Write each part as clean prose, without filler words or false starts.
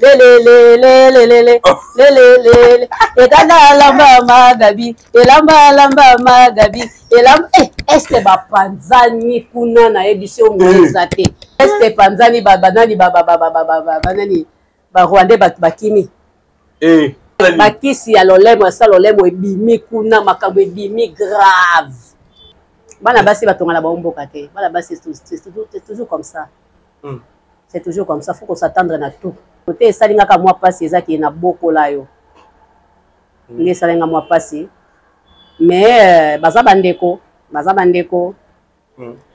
Lelelelelelele lelelele ekanda lamba magabi elamba lamba magabi elamba eh, este bapanzani kuna nayebisi yo ngoeza te este epanzani banani banani barwandais bato bakimi eh. Bakisi ya lolemo ya lolemo ebimi kuna, makambo ebimi grave. Bana basi batonga na bango mboka te. Bana basi, c'est toujours comme ça. C'est toujours comme ça, faut qu'on s'attendre na tout. Te esali nga kaka mwa mpasi, eza ke nabokola yo. Nde esali nga mwa mpasi, mais baza bandeko, baza bandeko.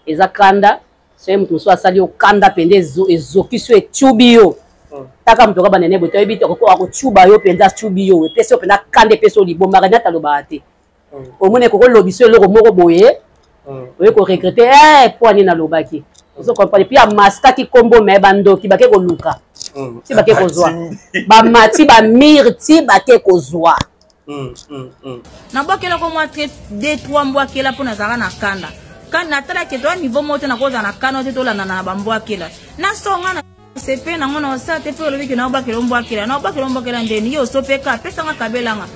Eza kanda. Soki moto mosusu asali yo kanda mpenza, ezokisi yo, etubi yo. Taka moto kaka banene boye, toyebi te, akotuba yo mpenza, atubi yo, epesi yo mpenza kanda, epesi yo liboma. Renate alobaka te. Omoni, ekokolobisa eloko moko boye, oye koregretter po ani nalobaki. Ozo comprendre? Puis amaskaki kombo, me bandoki bake koluka ti bake kozwa, bamati bamire ti bake kozwa. Nabwakelako mwa tre de trois mbwakela mpo nazalaka na kanda. Natalaki toya niveau moko te, nakozala na kanda te, tolandana na bambwakela nasonga na sepe nango na osala te. Mpe olobi ke naobakela ombwakela, naobakela ombwakela ndeni yo osopeka, apesanga kabelanga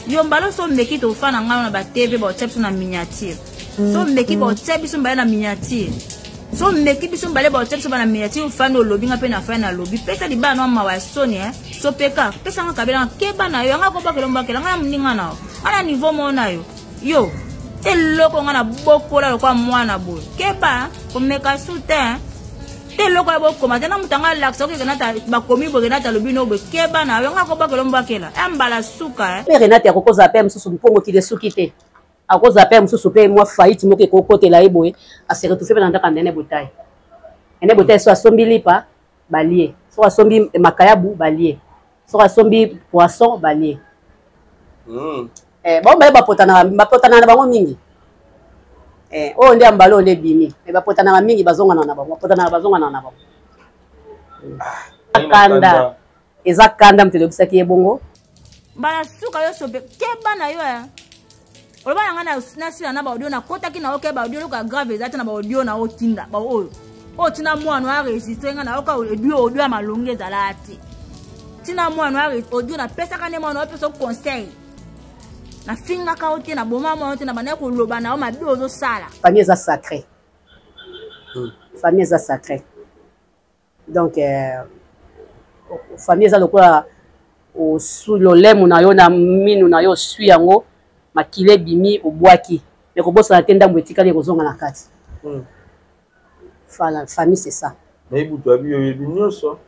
yo mbala oso omeki tofa na ngai na batv, baotia biso na miniature. So omeki, baotia biso mbale na miniature. So omeki biso mbale, baotia biso na miniature. Ofandi olobi, nga mpe na fai nalobi, pesa libala no mawa ya soni e sopeka, pesanga kabelanga, keba na yo yanga kobakela ombwakela nga na moninga na yo, nga na niveau moko na yo. Yo te eloko nga na bokola lokola mwana boye, keba komeka su te te eloko ya bokoma te na moto anga alakisa oke Renate bakomi boye, Renate alobi no boye, keba na yo nga kobakela ombwakela ya mbala suka. Mpe Renate akokozala mpe mosusu mpo mokili esuki te. Akozala mpe mosusu mpe mwa faillite moko ekokotela ye boye, ase retrouve mpe na ndako ya Nene Botai. Nene Botai so asombi lipa, balie, soki asombi makayabu, balie, soki asombi poisson, balie. Bango baye bapotanaka, bapotanaka na bango mingi. Oyo nde ya mbala oyo nde ebimi, me bapotanaka mingi, bazonganaka na bango, bapotanaka, bazonganaka na bango. Kanda eza kanda, moto elobisaki ye bongo. Mbala suka yo sope, keba na yo eh. Oloba na ngai nasila na baaudio, nakotaki na oke baaudio loka grave eza te na baaudio na otinda baoyo oyo ntina mwana aregistre ngai nayoka audio, audio ya malongi ezala te. Ntina mwana audio napesaka nde mwana opesa conseil, nafingaka yo te, naboma mwana te, na bandaki koloba na yo mabe ozosala. Famille eza sacré. Famille eza sacré. Donc famille eza lokola osu lolemo na yo na minu na yo, osui yango, makila ebimi, obwaki, me kobosana te ndambo etikali ekozonga na kati. Famille, c'est ça. Nayebi butu abi oyebi nyonso.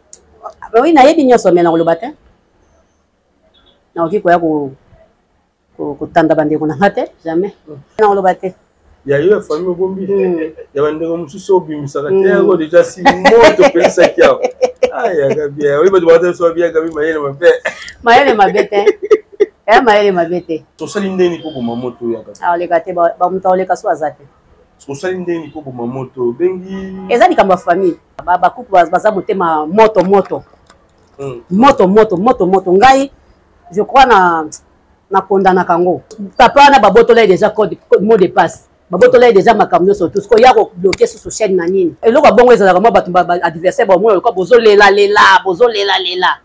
Oui, nayebi nyonso, me nakoloba te, nakoki koya kotanda bandeko na nga te, jamais nakoloba te. Ya yo ya famille obombi, ya bandeko mosusu obimisaka te. Yango déjà si moto opelisaki awa ayaka bien, oyi bato bakata biso babiyaka bi mayele mabe. Mayele mabe te, eya mayele mabe te. Tosali ndeni mpo boma moto oyaka? Aoleka te, bamoto aoleka so aza te. Osali ndeni mpo boma moto obengi? Eza likambo ya famille. Bakuku baza motema moto moto, moto moto moto moto. Ngai je crois na nakondanaka yango. Papa wana babotola ye déjà code, mot de passe, babotola ye déjà makambo nyonso tout. Sikoyo ya kobloquer susu chaîne na nini? Eloko ya bongo ezalaka mwa bato adversaire bamona lokola bozolelalela, bozolelalela.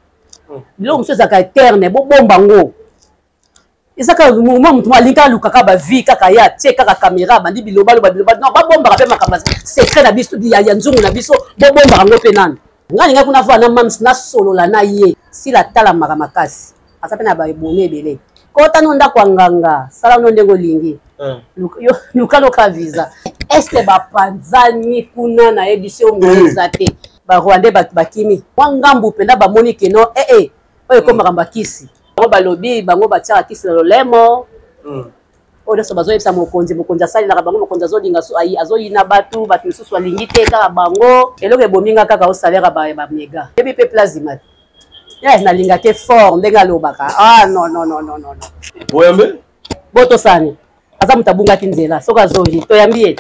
Biloko mosusu ezalaka eterne, bobomba yango. Eza kaka mwa motu alingi alukaka bavie kaka, ye atie kaka caméra, bandi bilobaloba biloba. Non, babombaka mpe makambo secret na biso ya nzungu na biso, bobombaka yango mpe nanu. Ngai ningai kuna voa na mams, nasolola na ye. Sila atalamaka makasi, aza mpe na baebone ebele. Kota no ndako ya nganga, sala no ndenge olingi, luka loka visa. Estce bapanzani kuna, nayebisi yo eza te. Barwandais bato bakimi mwa ngambu mpenza, bamoni keno ee eh, oyo ekomi makambo ya kisi. Bango balobi, bango batiaka kisi na lolemo. Oyo nyonso bazoyebisa mokonzi, mokonzi asalelaka bango, mokonzi azolinga, azoyina bato, bato misusu alingi te kaka bango. Eloko ebomi nga kaka osalaire bamega yebi mpe plasma te. Nalingaki fort ndenge alobaka. Ah non, non, non, non, non. Boyambe. Botosani aza moto abungaki nzela, soki azongi toyambi ye.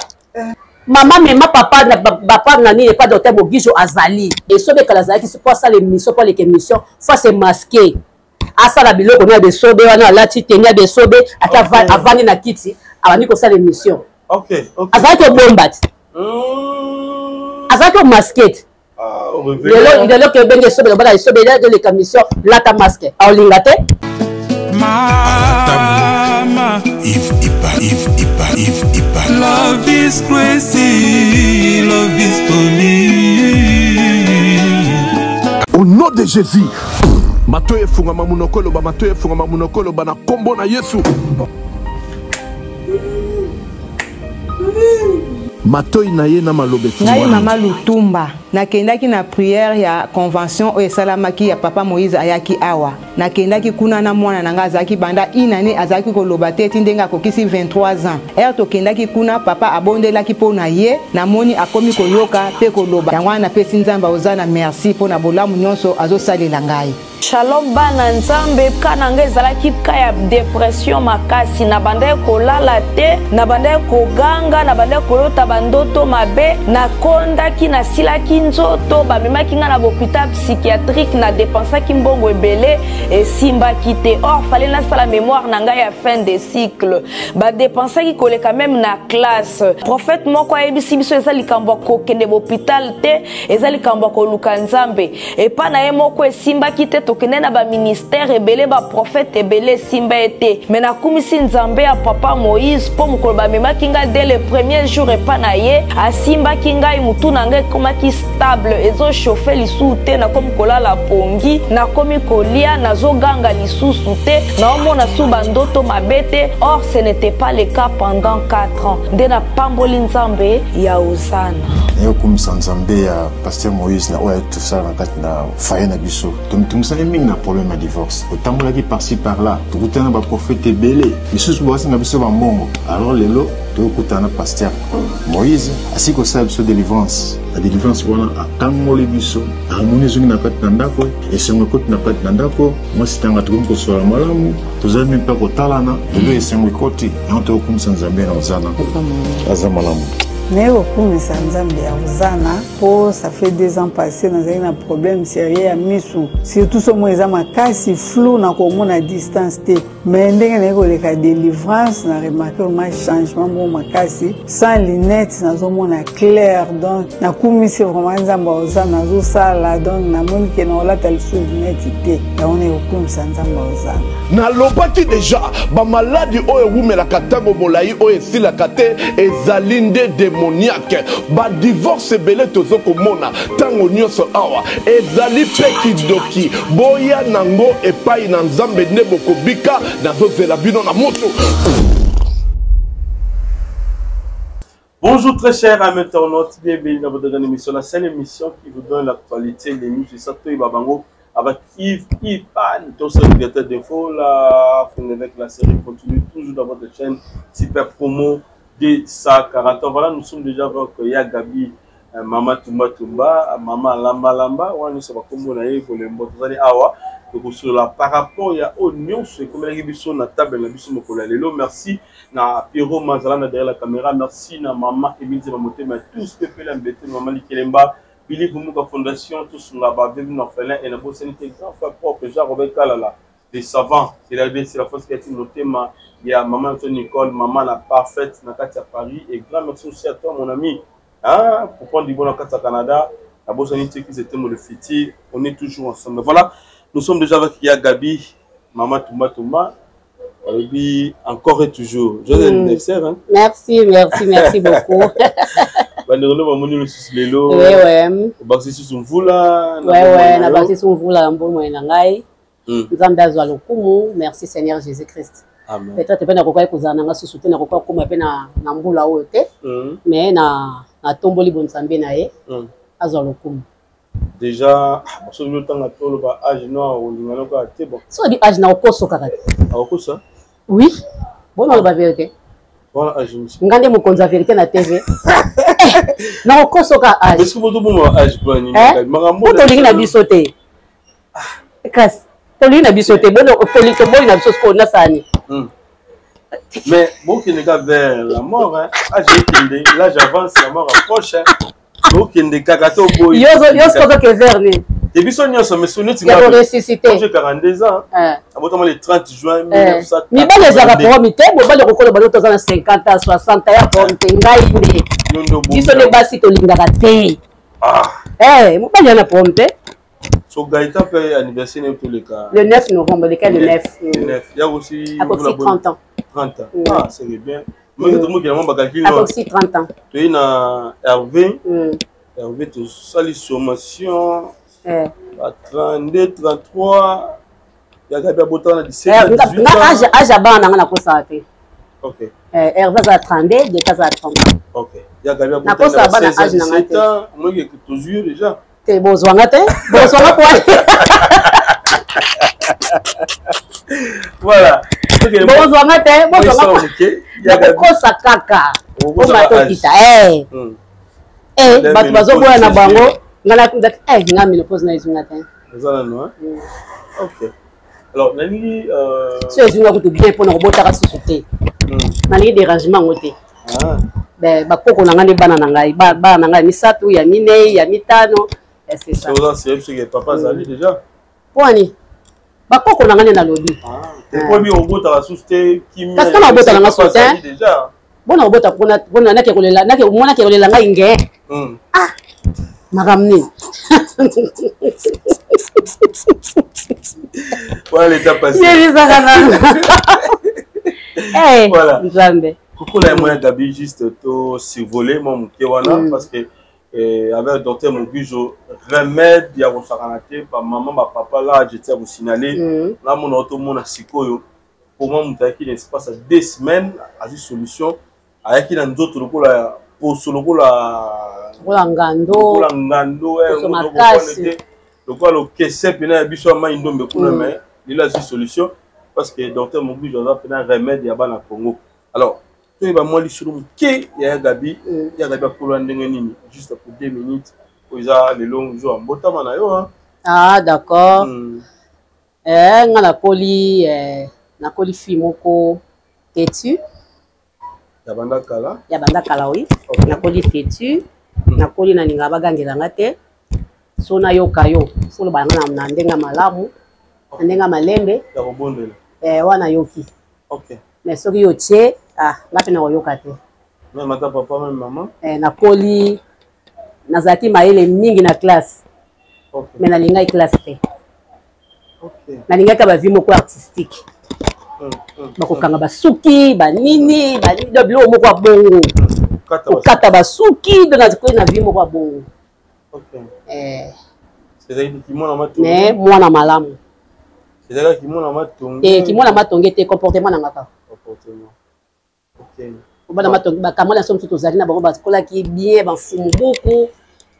Mama mema papa na papa na nini epa docteur Mogijo azali esobe kala, azalaki po asala émission, po aleka émission faut se masquer, asala biloko no ya besobe wana, alati teni ya besobe, ati avandi na kiti, abandi kosala émission. Azalaki obomba te, azalaki omaske te. Ah, lelo lelo ke obenge esobe lobala esobe eleka mission lata masque aolinga te. Mama Yves Ipa, Yves Ipa, Yves Ipa. Love is crazy, love is funny. Au nom de Jésus, matoyi efungama, monoko eloba, matoyi efungama, monoko eloba na nkombo na Yesu. Matoi na ye na maloba Ngai efungwami. Mama Lutumba, nakendaki na prière ya convention oyo esalamaki ya papa Moïse ayaki awa. Nakendaki kuna na mwana na ngai azalaki banda une année azalaki koloba te ti ndenge akokisi 23 ans. Heure tokendaki kuna papa abondelaki mpo na ye, namoni akomi koyoka mpe koloba. Yango wana napesi Nzambe Hozana merci mpo na bolamu nyonso azosalela ngai. Shalom bana Nzambe, ka na ngai ezalaki ka ya depression makasi, nabandaki kolala te, nabandaki koganga, nabandaki kolota bandoto mabe, nakondaki, nasilaki nzoto, bamemaki ngai na bopital psychiatrique, na depensaki mbongo ebele, esimbaki te. Or fallait nasala mémoire na ngai ya fin de cycle, badepensaki koleka meme na classe. Prophète moko ayebisi biso eza likambo ya kokende bopital te, eza likambo ya koluka Nzambe. Epa na ye moko esimbaki te, tokende na baministère ebele, baprofete ebele, esimba ye te. Me nakumisi Nzambe ya papa Moïse mpo mokolo bamemaki ngai dès le premier jour epa na ye, asimbaki ngai, motu na ngai ekomaki stable, ezochauffe lisusu te, nakomi kolala pongi, nakomi kolia, nazoganga lisusu te, naomona su bandoto mabe te. Or ce n'était pas le cas pendant 4 ans. Nde napamboli Nzambe ya Hozana. Nayokumisa Nzambe ya pasteur Moïse na oyo ayaki tosala na kati na foyer na biso. Tomitungisaki mingi na problème ya divorce, totambolaki par-ci par-là, tokutana na baprofete ebele, misusu basenga biso bambongo. Alors lelo tokokutana na pasteur Moïse, asili kosala biso délivrance. Na délivrance wana akangoli biso, harmonie ezongi na kati na ndako, esengo ekoti na kati na ndako, mwasi tanga tokomi kosola malamu, tozali mpe kotalana. Lelo esengo ekoti, yango tokokumisa Nzambe na Hozana, aza malamu. Naye kokumisa Nzambe ya Hozana mpo ça fait 2 ans passé nazali na problème sérieux ya misu, surtout somo eza makasi, flou, na komona distance te. Mais ndenge naye koleka délivrance, na remarque vraiment changement moko makasi, sans lunette nazomona clair. Donc nakumisi vraiment Nzambe ya Hozana azosala. Donc namoni ke nakolata lisusu lunette te, yango naye kokumisa Nzambe ya Hozana. Nalobaki deja, bamaladi oyo ewumelaka ntango molai, oyo esilaka te, ezali nde démoniaque. Badivorce ebele tozo komona ntango nyonso awa ezali mpe kindoki. Boya nango epai na Nzambe nde bokobika. Nazozela bino na moto. Bonjour très chers amis internautes, bienvenue dans votre grande émission, la seule émission qui vous donne l'actualité, les news et ça, tout Babango, avec Yves Ipan, ton seul directeur d'info, la avec la série continue toujours dans votre chaîne Super Promo 240. Voilà, nous sommes déjà avec Ya Gabi, Mama Tumba Tumba, Mama Lamba Lamba, wana nyonso bakombo na ye kolembo. Tozali awa tokosolola par rapport ya oyo nyonso ekomelaki biso na table na biso mokolo ya lelo. Merci na Pierrot Mazala na derrière la caméra, merci na Mama Emilie Motema, tous pepele mbete, Mama Likelemba, Billy Vumuka Fondation, tosunga baveuve na orphelin et na bosani te grand frère propre Jean Robert Kalala, des savants, c'est la c'est la force qui a motema ya Maman Anthony Nicole, Maman la parfaite na kati ya Paris. Et grand merci aussi à toi mon ami, hein, pour prendre du bon na kati ya Canada, la bosani te qui c'était le futur, on est toujours ensemble. Voilà, nous sommes déjà avec Ya Gabi, Maman Tumba Tumba. Balobi encore et toujours joyeux anniversaire, hein. Merci, merci, merci beaucoup. Bandeko nde bamoni lisusu lelo. Obakisi lisusu mvula na bomoi na yo. Nabakisi mvula ya mbomoi na ngai. Nzambe azwa lokumu. Merci Seigneur Jésus Christ. Amen. Peut-être mpe nakokaki kozala na nga susu te, nakokaki kokóma mpe na mbula oyo te, mais na natomboli bonzambe na ye. Azwa lokumu. Déjà soki otanga te, oloba âge noir, olinga no kaka te, bon. So oyebi âge na okoso kaka te. Akokosa. Oui, bona oloba vérité. Wana âge nini? Nga nde mokonzi ya vérité na TV. Na okoso ka âge. Est-ce que botoboma âge mpo na nini? Eh? Makambo Po tolingi na biso te, kasi tolingi na biso te, bono toboyi na biso sikoyo nasani. Mais bokende ka vers la mort, hein. Âge ekende, l'âge avance, la mort approche, hein. Bokende kaka te, oboyi. Yo sikoyo ozoke vers nini? Te, biso nyonso, mais so neti ya koressuscite. J'ai 42 ans. Abotama le 30 juin 1982. Mibali ezalaka problème te. Mobali okokola balo toza na 50 ans, 60 ya problème te. Ngai nde Yo nde obomi biso nde yango. Basi tolingaka te. Ah. Eh, mobali ana problème te. So Gaëtan pe anniversaire ne toleka. Le 9 novembre, leka le 9. Le 9. Ya aussi Akoki 30 ans. 30 ans. Ah, c'est bien. Moi to moki na ba calcul. Akoki 30 ans. Toyi na Hervé. Hervé to sali sommation. Eh. À 32, 33. Ya Gabi abotana na 17 18 nga âge âge ya bana nanga nakosala te. OK. Eh, Hervé aza 32, Gaëtan aza 30 ans. OK. Ya Gabi abotana nakosala bana âge nanga te. Moi que tozwi déjà. Te bozwanga te, bozwanga po. Voilà. Bozwanga te, bozwanga po. Nakokosa kaka. Okoma tokita. Eh. Eh, bato bazoboya na bango. Nga na eh nga ménopause na ezwinga te. Eza nano, hein? OK. Alors, nalingi So ezwinga kutu bien mpona kobotaka susu te. Nalingi dérangement yango te. Ah. Bakoko na ngai nde bana na ngai, bana na ngai ya misato, ya minei, ya mitano, c'est ça. Oza sérieux parce que papa azali déjà. Pwani bakoko na ngai nde nalobi. Ekomi obotaka susu te kimia. Kasi kama obotaka nga susu te. Bona obota mpona mpona nake kolela nake mwana ke kolela ngai nge. Ah makambo nini? Voilà l'état passé. Yebisaka nanu. Eh, Voilà. Nzambe. Kokola ya moya Gabi juste to survoler mwa moke wana parce que avec docteur Mogijo remède ya kosakana te ba maman ba papa là je tiens à vous signaler na mona otomona sikoyo comment moto ayaki na espace ya 2 semaines azwi solution ayaki na nzoto lokola poso lokola lokola ngando lokola ngando poso makasi lokola lokese mpena ya biso ya mai ndombe kuna mais lelo azwi solution parce que docteur Mogijo aza mpena remède ya bana Congo. Alors toyeba mwa lisolo moke ya Gabi. Ya Gabi akola ndenge nini juste pour 2 minutes oyo eza lelo jour ya mbotama na yo. Ah d'accord. Eh, nga nakoli nakoli fille moko têtu. Ya banda kala. Ya banda kala oui. Nakoli têtu. Nakoli nalingaka bagangela nga te. So nayoka yo, fo loba nga na ndenge malamu, na ndenge malembe. Ya kobondela. Eh, wana yoki. OK. Mais soki yo tie, ah, nga pe nakoyoka te. Même ata papa, même maman. Eh, nakoli nazalaki mayele mingi na classe. Mais nalingaki classe te. Nalingaki ba vie moko artistique. Bakokanga basuki, banini, banini, donc biloko moko ya bongo. Kokata basuki, donc nazalaki na vie moko ya bongo. Eh. Mais mwana malamu. Ezalaki kimona matonge. Eh, kimona matonge te, comportement na nga kaka. Comportement. OK. Bana matonge bakamwa na somo tozali na bango bakolaki bien bafumu buku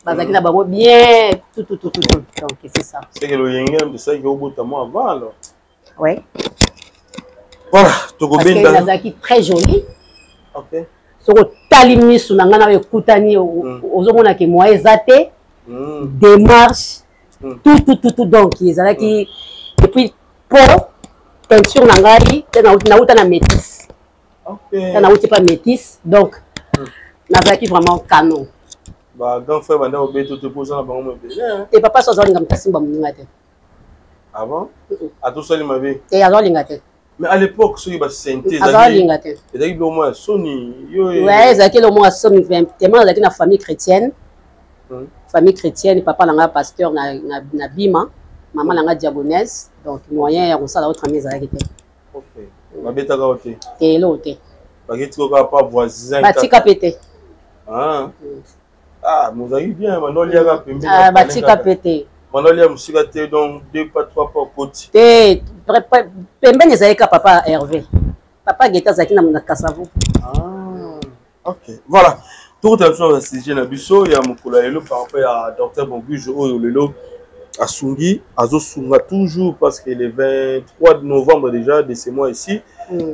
bazalaki na bango bien tout tout tout tout. Donc c'est ça. C'est que loyenge na pesaki obota moi avant alors. Ouais. Voilà, Parce que tokobenda. nazalaki très jolie. OK. Soki otali misu na ngai na oyo ekutani ozomona ke moyen eza te. Démarche tout tout tout tout donc ezalaki et puis po teinture na ngai te nauta na métisse. Te nauti pa métisse donc nazalaki vraiment canon. Ba grand frère banda obeto te poza na bango mo ebele. Te papa so azolinga moto asimba moninga te. Avant? Atosali mabe. Te azolinga te. Mais à l'époque soki ba synthé azolinga te. Ezalaki biloko moko ya soni yo. Ouais, ezalaki eloko moko ya soni tellement nazalaki na famille chrétienne. Famille chrétienne, papa na nga pasteur na, na, na Bima, maman na nga diagonese, donc moyen ya kosala autre ami ezalaki te. OK. Babetaka yo te. Te eloko te. Bakiti kaka pa voisin. Batika pe te. Ah. Ah, mozalaki bien, bando oliaka pembeni. Ah, batika pe te. Bando olia mosika te donc 2 pas 3 pas okoti. Te, pembeni ezalaki ka papa Hervé. Papa Guetta azalaki na Kasavu. Ah, OK. Voilà. Tokotala biso na sujet na biso ya mokolo ya lelo par rapport ya docteur Mogijo oyo lelo asungi, azosunga toujours parce que le 23 novembre déjà de ce mois ici,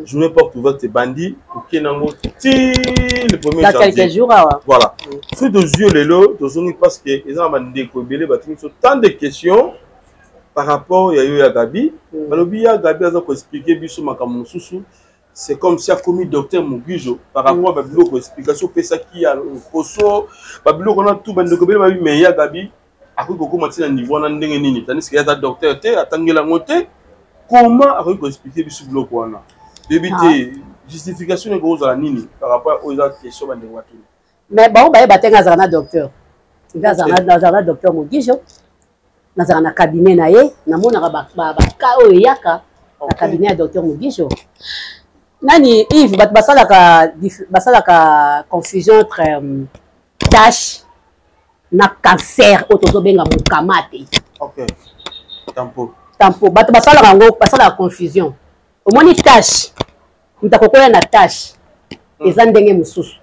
journée porte ouverte ebandi kokende yango ti le 1er Dans janvier. quelques jours awa. Voilà. Soki tozwi yo lelo tozongi parce que eza na bandeko ebele batiki biso tant de questions par rapport ya yo ya Gabi. Balobi ya Gabi aza koexplike biso makambo mosusu. C'est comme si akomi docteur Mogijo par rapport à babiloko explication opesaki ya poso babiloko na tout bandeko ebele babi mais ya Gabi akoki kokóma ti na niveau wana ndenge nini tandis que ye aza docteur te atangeli yango te comment akoki koexplike biso biloko wana toyebi te justification ekoki kozala nini par rapport oyo eza question bandeko batuni. Mais bango bayeba te nga azala na docteur. Nga azala na docteur Mogijo, nazala na cabinet na ye, namonaka baka oyo eyaka na cabinet ya docteur Mogijo. Nani Yves, bato basalaka confusion entre tache na cancer oyo tozobenga mokama te. Ok. Tampo. Tampo. Bato basalaka yango, basalaka confusion. Omoni tache, moto akokoya na tache, eza ndenge mosusu.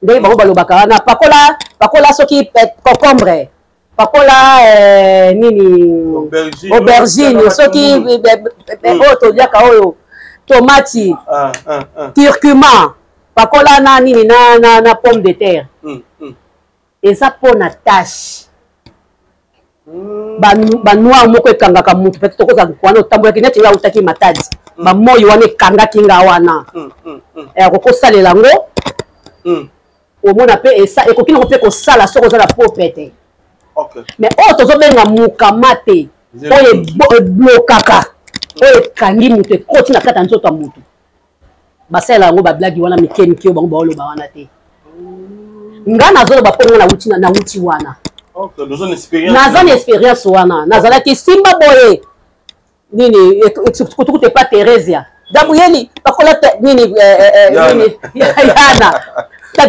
Ndenge bango balobaka wana, pakola, pakola soki concombre, pakola nini, aubergine, soki oyo toliaka oyo tomati, curcuma, pakola na nini na pomme de terre. Eza mpo na tache. Banoir moko ekangaka mutu, peut-être okozala wana otambolaki neti nga autaki Matadi, bamoi wana ekangaki nga wana, okosalela yango, omona mpe ekoki nango mpe kosala soki oza na po pete. Mais oyo tozobenga mokama te, oyo eblokaka, oyo ekangi mutu, ekoti na kati ya nzoto ya mutu, basalela yango bablagi wana mike mike oyo bango baoloba wana te. Nga nazoloba mpo nga nauti wana, naza na expérience wana, nazalaki simba boye nini kutukutu epa Theresia Gabrieli, bakola nini yana,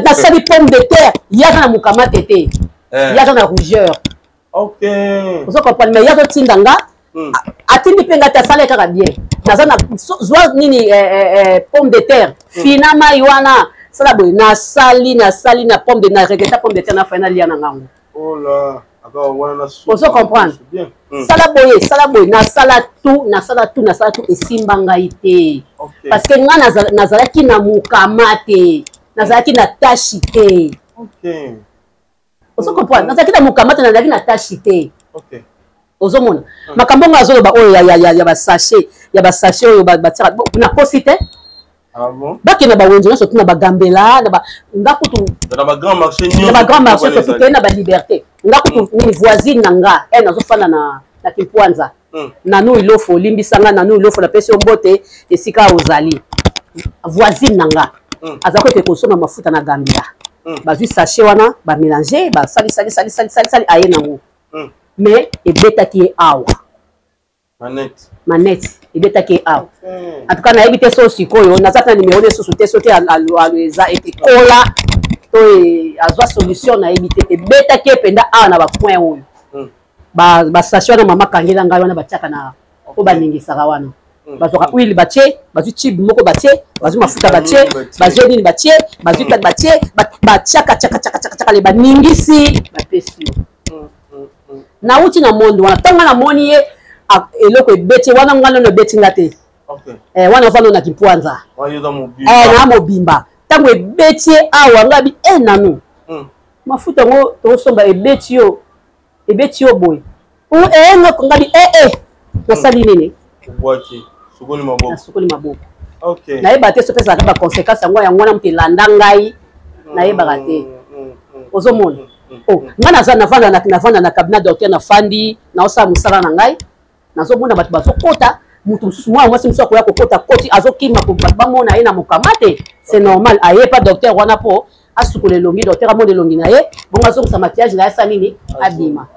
nasali pomme de terre, yaza na mokama te te, yaza na rougeur. Ozo comprendre? Mais yazo tinda nga, atindi mpe nga te, asala kaka bien. Naza na zwa nini, pomme de terre, fina mai wana, sala boye, nasali na pomme de, na regreta pomme de terre, na fai nalia na ngango. Ozo comprendre? Sala boye, sala boye, nasala tout, nasala tout, nasala tout, esimba ngai te, parce que nga nazalaki na mokama te, nazalaki na tashi te. Ozo comprendre? Nazalaki na mokama te, nazalaki na tashi te. Ozomona makambo ngo azoloba oyo ya basachet, ya basachet oyo batiaka, nakosi te. Bakende bawenze nyonso, tuna bagambela nga kutu na bagrand marché. Na bagrand marché, surtout kende na baliberté. Nga kutu nini, voisine na nga e nazofanda na Kimpwanza, Nanu Ilofo, olimbisa nga, Nanu Ilofo, napesi yo mbote esika ozali. Voisine na nga aza kote kosomba mafuta na Gambia, bazwi sachet wana, bamélange, basali sali sali sali sali sali, aye nango, mais ebetaki ye awa. Manette. Manette ebetaki ye awa. En tout cas nayebi te so sikoyo naza mpe na numero lisusu te, soki eza ekola to azwa solution, nayebi te. Ebetaki ye mpenza awa na bapoint oyo, basachet wana mama kangela ngai wana, batiaka na oyo baningisaka wana, bazwaka huile batie, bazwi tube moko batie, bazwi mafuta batie, bazwi nini batie, bazwi kati batie, batiaka tiaka tiaka tiaka tiaka, le baningisi, bapesi yo. Nauti na monde wana, ntango namoni ye eloko ebeti wana, nga nano ebeti nga te wana, ofanda na Kimpwanza na mobimba. Ntango ebeti ye awa, nga bi e nanu mafuta yango tokosomba, ebeti yo, ebeti yo boye, nga bi e nasali nini? Nasukoli maboko. Nayeba te soki ezalaka baconséquence yango, yango wana moto elanda ngai, nayebaka te. Ozomona, oh, nga naza navanda na cabinet docteur, nafandi, naosala mosala na ngai, nazomona bato bazokota, moto mosusu, mwana mwasi mosusu akoya kokota, koti, azokima bato bamona ye na mokama te. C'est normal, aye pa docteur wana mpo asukola elongi, docteur amona elongi na ye, bongo azongisa maquillage na ye, asa nini, abima.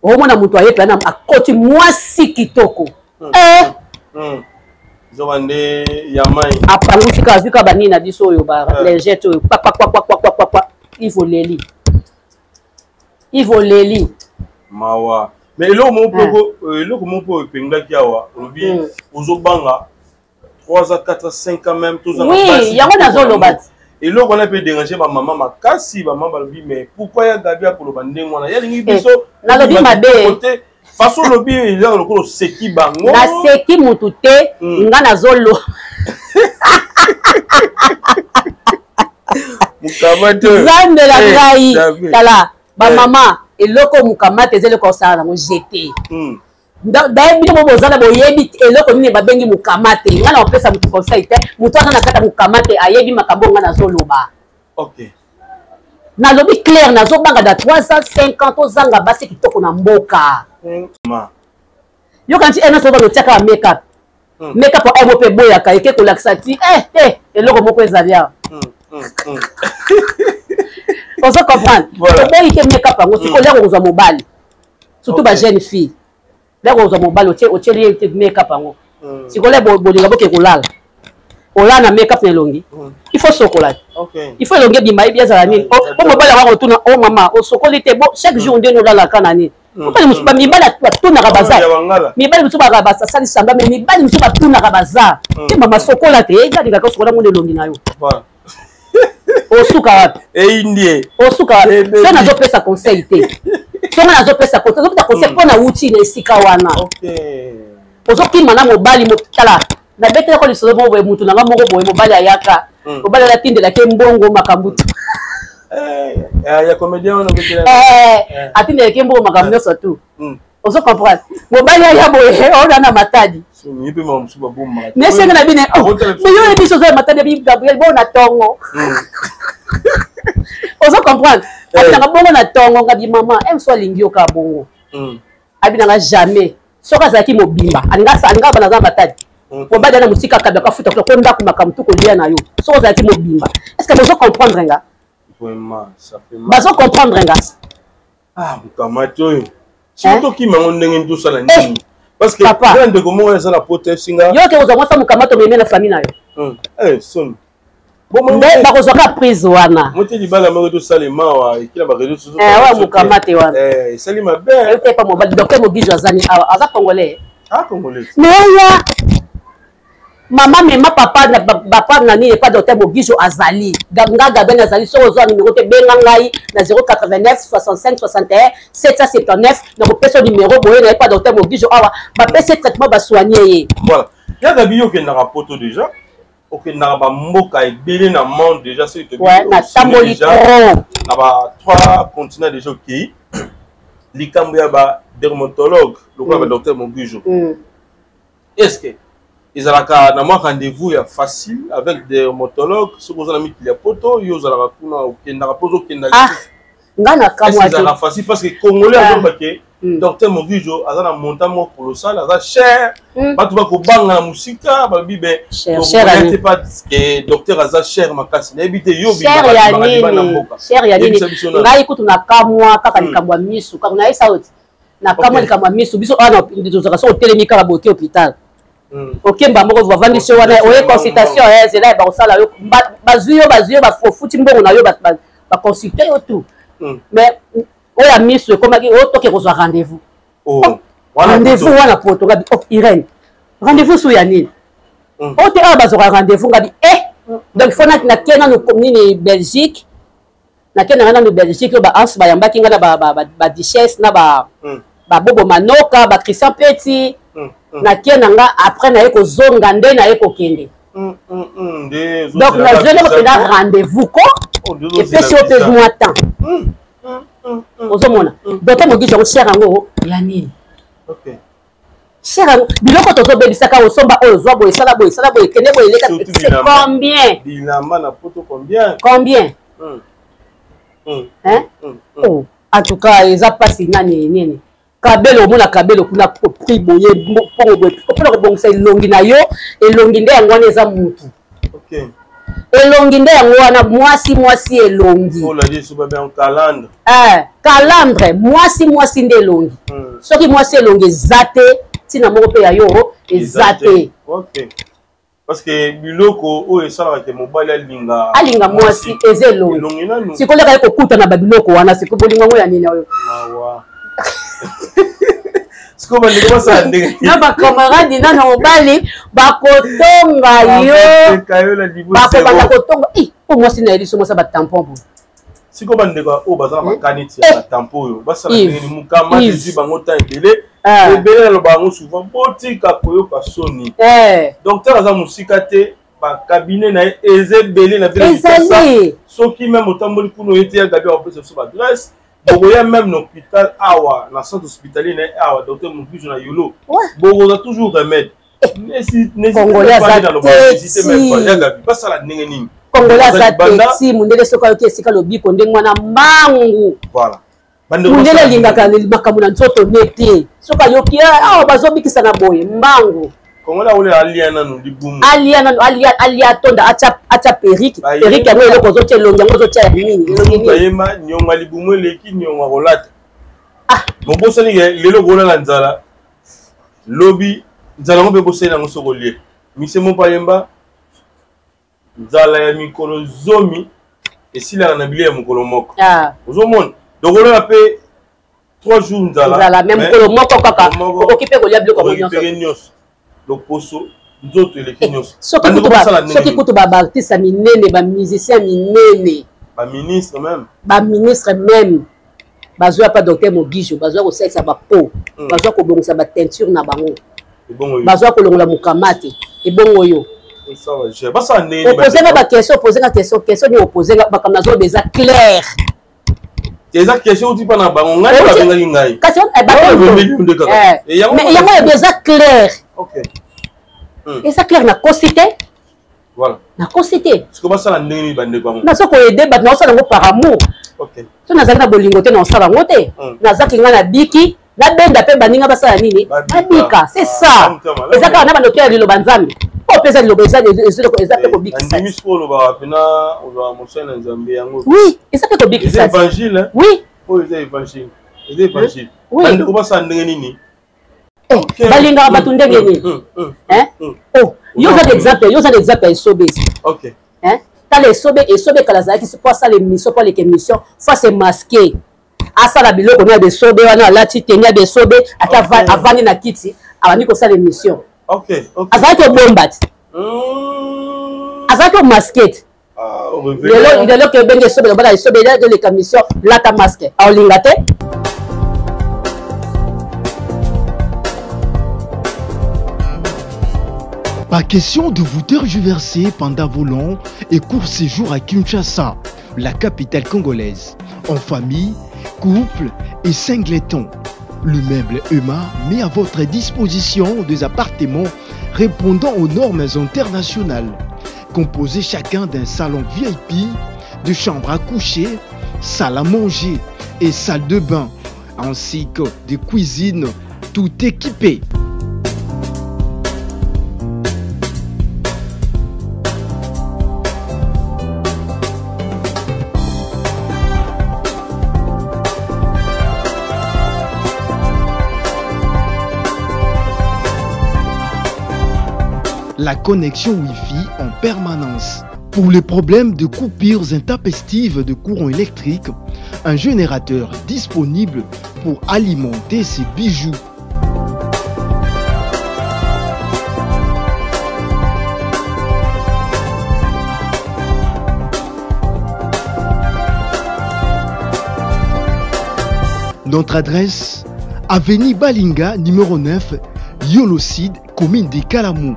Omona moto aye mpe akoti, mwasi kitoko. Zoba nde ya mai. Apangusi kaka, azwi kaka banini na biso oyo, balingete oyo, kwakwakwakwakwakwa, Ivo leli, Ivo leli. Mawa. Mais eloko moko, eloko moko epengaki awa, olobi ozobanga 3 ans, 4 ans, 5 ans même tozanga. Oui, yango nazoloba. Eloko wana mpe déranger bamama makasi. Bamama balobi: "Mais pourquoi ya Gabi akoloba ndenge wana? Yalingi biso." Nalobi mabe? Façon olobi eza lokola oseki bango. Naseki mutu te. Nga nazolo Mokama te. Nzambe na ngai, tala bamama, eloko mokama te, eza eloko osala nango jete. Daye bino mo bozala, boyebi eloko nini babengi mokama te. Ngai na kopesa motu conseil te, motu aza na kati ya mokama te ayebi makambo ngai nazoloba. Nalobi clair, nazobanga da 350 ozanga basi kitoko na mboka. Yoka nti ena soki otiaka ba make-up, make-up oyo mo mpe eboyaka, eke kolakisa ti eh te, eloko moko ezali awa. Ozo comprendre? Oboyi te make-up yango, sikoyo lero kozwa mobali, surtout ba jeune fille, lero kozwa mobali, otieli ye te make-up yango, sikoyo bolinga boke kolala, olala na make-up na elongi, il faut sokola, il faut elongi ebima, yebi ezala nini po mobali yango akotuna: "O mama, osokoli te?" Bo chaque jour ndeni olalaka na nini? Mobali mosusu, mibali batunaka, baza mibali mosusu basali samba, mais mibali mosusu batunaka, baza te: "Mama, sokola te?" Alingaka osokola ngo na elongi na yo, osuka wapi? Eyindie. Osuka wapi? So nazopesa conseil te, songa nazopesa conseil, nazopesa conseil mpo na wuti na esika wana ozokima na mobali. Tala, nabetelako lisolo moko boye, mutu nanga moko boye, mobali ayaka, mobali alatindelaki mbongo, makambo tu. Ya comédien wana? Atindelaki mbongo, makambo nyonso tu. Ozo comprendre? Mobali aya boye, ona na Matadi, nesenge na bino, yo oyebi biso oza ya Matadi, abi Gabriel bo na tongo. Ozo comprendre? Abinanga bongo na tongo, ngabi: "Mama, mosu alingi yo kaka bongo." Abinanga jamais. Soki azalaki mobimba, alinga bana aza Matadi, mobali ana mosika, akabi akafuta ko ndako, makambo tu kolia na yo. Soki ozalaki mobimba, est ce que bozo comprendre nga? Bazo comprendre nga? Ah, mokamati oyo, soki tokima yango ndenge nini, tosala nini? Parce que nga ndeko moko eza na poto esinga. Yo ke kozwa mwasi mokamati, omemi na famille na yo. Soni. Nde bakozwaka prise wana. Mote libala moko tosalema awa, ekila bareseau sociaux. Oyo mokamate wana. Esali mabe. Te, pa mobali docteur Mogijo azani awa, aza Congolais. Ah, Congolais. Mais oya mama, mema papa na papa na nini epa docteur Mogijo azali. Nga Gaben azali. Soki ozwa numéro te, benga ngai na 089 65 61 779, nakopesa numéro boye na epa docteur Mogijo awa, bapesi traitement, basoigne ye. Voilà, ya Gabi, yo okendaka poto déjà, okendaka bamboka ebele na monde déjà, soki Natamboli trop. Na ba trois continent déjà okei. Likambo ya badermatologue lokola badocteur Mogijo, est ce que ezalaka na mwa rendez-vous ya facile avec dermatologue soki oza na mikili ya poto? Yo ozalaka kuna, okendaka mpo ozokenda? Nga na kamwa. Ezalaka facile? Parce que Congolais azoloba ke docteur Mogijo aza na montant moko colossal, aza cher, bato bakobanga na mosika, balobi be te parce que docteur aza cher makasi. Nayebi te, yo. Bimaka mboka. Cher ya nini? Ngai kutu na kamwa kaka likambo ya misu kaka nayesa oti na kamwa likambo ya misu. Biso awa tozalaka, soki otelemi kaka boke hôpital, okemba moko, bavandisi yo wana, oye consultation, zela, bakosala yo, bazwi yo, bazwi yo, ofuti mbongo na yo, baconsulte yo tout. Mais oyo ya miso ekomaki oyo toke kozwa rendez-vous, rendez-vous wana poto. Ngabi: "Oh Irene, rendez-vous su ya nini?" Oyo te, awa bazwaka rendez-vous. Ngabi: "Eh, donc faut nake nanu nini, Belgique." Nake nanga nanu Belgique, oyo baanse bayambaki nga na baduchesse na babobo manoka, bachristien Peti. Nake na nga, après naye kozonga, nde naye kokende. Donc nazweli mpenza rendez-vous ko epesi yo mpe mwa temps. Ozomona docteur Mogijo yango, cher yango ya nini? Cher yango, biloko tozobebisaka, osomba oyo, ozwa boye, esala boye, esala boye, ekende boye, eleka, c'est combien? Bilamba na poto, combien? Combien, hein? Oh, en tout cas eza mpasi. Nani nini, kabelo, omona kabelo kuna, prix boye, mpongo boye, mpona kobongisa elongi na yo. Elongi nde yango wana, eza mutu, elongi nde yango wana. Mwasi, mwasi elongi. Calandre, mwasi, mwasi nde elongi. Soki mwasi elongi eza te, ntina moko mpe ya yo eza te. Parce que biloko oyo esalaka ke mobali alinga alinga mwasi eza elongi. Sikoyo leka ye kokutana babiloko wana, sikoyo bolingo yango ya nini oyo? Sikoyo bandeko basala ndenge Na bacamarade na na mobali bakotonga yo, bakobanda kotonga po mwasi na ye liso, mwasi ya batampon boye. Sikoyo bandeko oyo baza na makanisi ya batampo oyo, basala ndenge nini? Mokama ezwi bango temps ebele ebele. Naloba yango souvent, botika koyoka soni. Docteur aza mosika te, bacabinet na ye eza ebele na ville. Soki même otamboli kuna oye te, ya Gabi akopesa biso baadresse, bokoya même na hôpital awa, na centre hospitalier na ye awa, docteur Mogijo na Yolo, bokozwa toujours remède. Congolais aza teti, basala ndenge nini? Congolais aza teti. Mundele soki ayoki esika lobiko ndenge wana, mbangu. Mundele alingaka makambo na nzoto ne te. Soki ayoki awa bazobikisa na boye, mbangu. Congolais aolia alia nanu libumu. Alia nanu alia alia tonda atia atia perruque. Perruque yango eloko ozotia elongi yango ozotia ya nini? Elongi nini? Bayemba nyonga libumu eleki nyonga kolata. Ah. Bobosani ke lelo kolala nzala. Lobi nzala yango mpe bosali yango soko olie. Mise moko ayemba nzala ya mikolo zomi esilaka na bilei ya mokolo moko. Ah. Ozomona? Donc olala mpe 3 jours nzala nzala mais mokolo moko kaka okoki mpe kolia biloko yango nyonso nyonso loposo nzoto eleki eh, nyonso soki kutu baartiste ya minene bamusicien minene baministre même baministre même bazwa pa docteur mogijo bazwa kosalisa bapo hmm. bazwa kobongisa bateinture na bango bazwa kolongola mokamate ebongo yo opose nga baquestion opose nga question question nini opose nga makambo nazoloba eza claire eza question outi mpa na bango ngai nde babengaki ngai kasi eh, eh, eh, yango oyebi eza claire eza claire nakosi te nakosi te basala ndenge nini bandeko yango nazo koyede bato naosala yango par amour so nazalaki na bolingo te naosala yango te hmm. nazaki ngai nabiki nabenda mpe baninga basala nini babika c'est ça ah, eza kaka na bandoki ya liloba nzambe oyo mpe eza liloba eza mpe kobikisa oui eza mpe kobikisa oui oyo eza évangile eza évangile bandeko basala ndenge nini eh, balingaka bato ndenge nini hmm, hmm, hmm, oh, yo oza exemple yo oza na exemple ya esobe tala esobe esobe kala azalaki po asala émission po aleka émission fo ase masque asala biloko na besobe wana alati teni ya besobe ata okay. avandi na kiti abandi kosala émission okay, okay. azalaki obomba ti mm. azalaki omaske ti ah, lelo lelo ke obenge esobe lobaka esobe eleka mission lata masque aolinga te. Pas question de vous tergiverser pendant vos longs et courts séjours à Kinshasa, la capitale congolaise, en famille, couple et singleton. Le meuble EMA met à votre disposition des appartements répondant aux normes internationales, composés chacun d'un salon VIP, de chambres à coucher, salle à manger et salle de bain, ainsi que des cuisines tout équipées. La connexion Wi-Fi en permanence. Pour les problèmes de coupures intempestives de courant électrique, un générateur disponible pour alimenter ses bijoux. Notre adresse, Avenue Balinga, numéro 9, Yolocide, commune de Kalamou.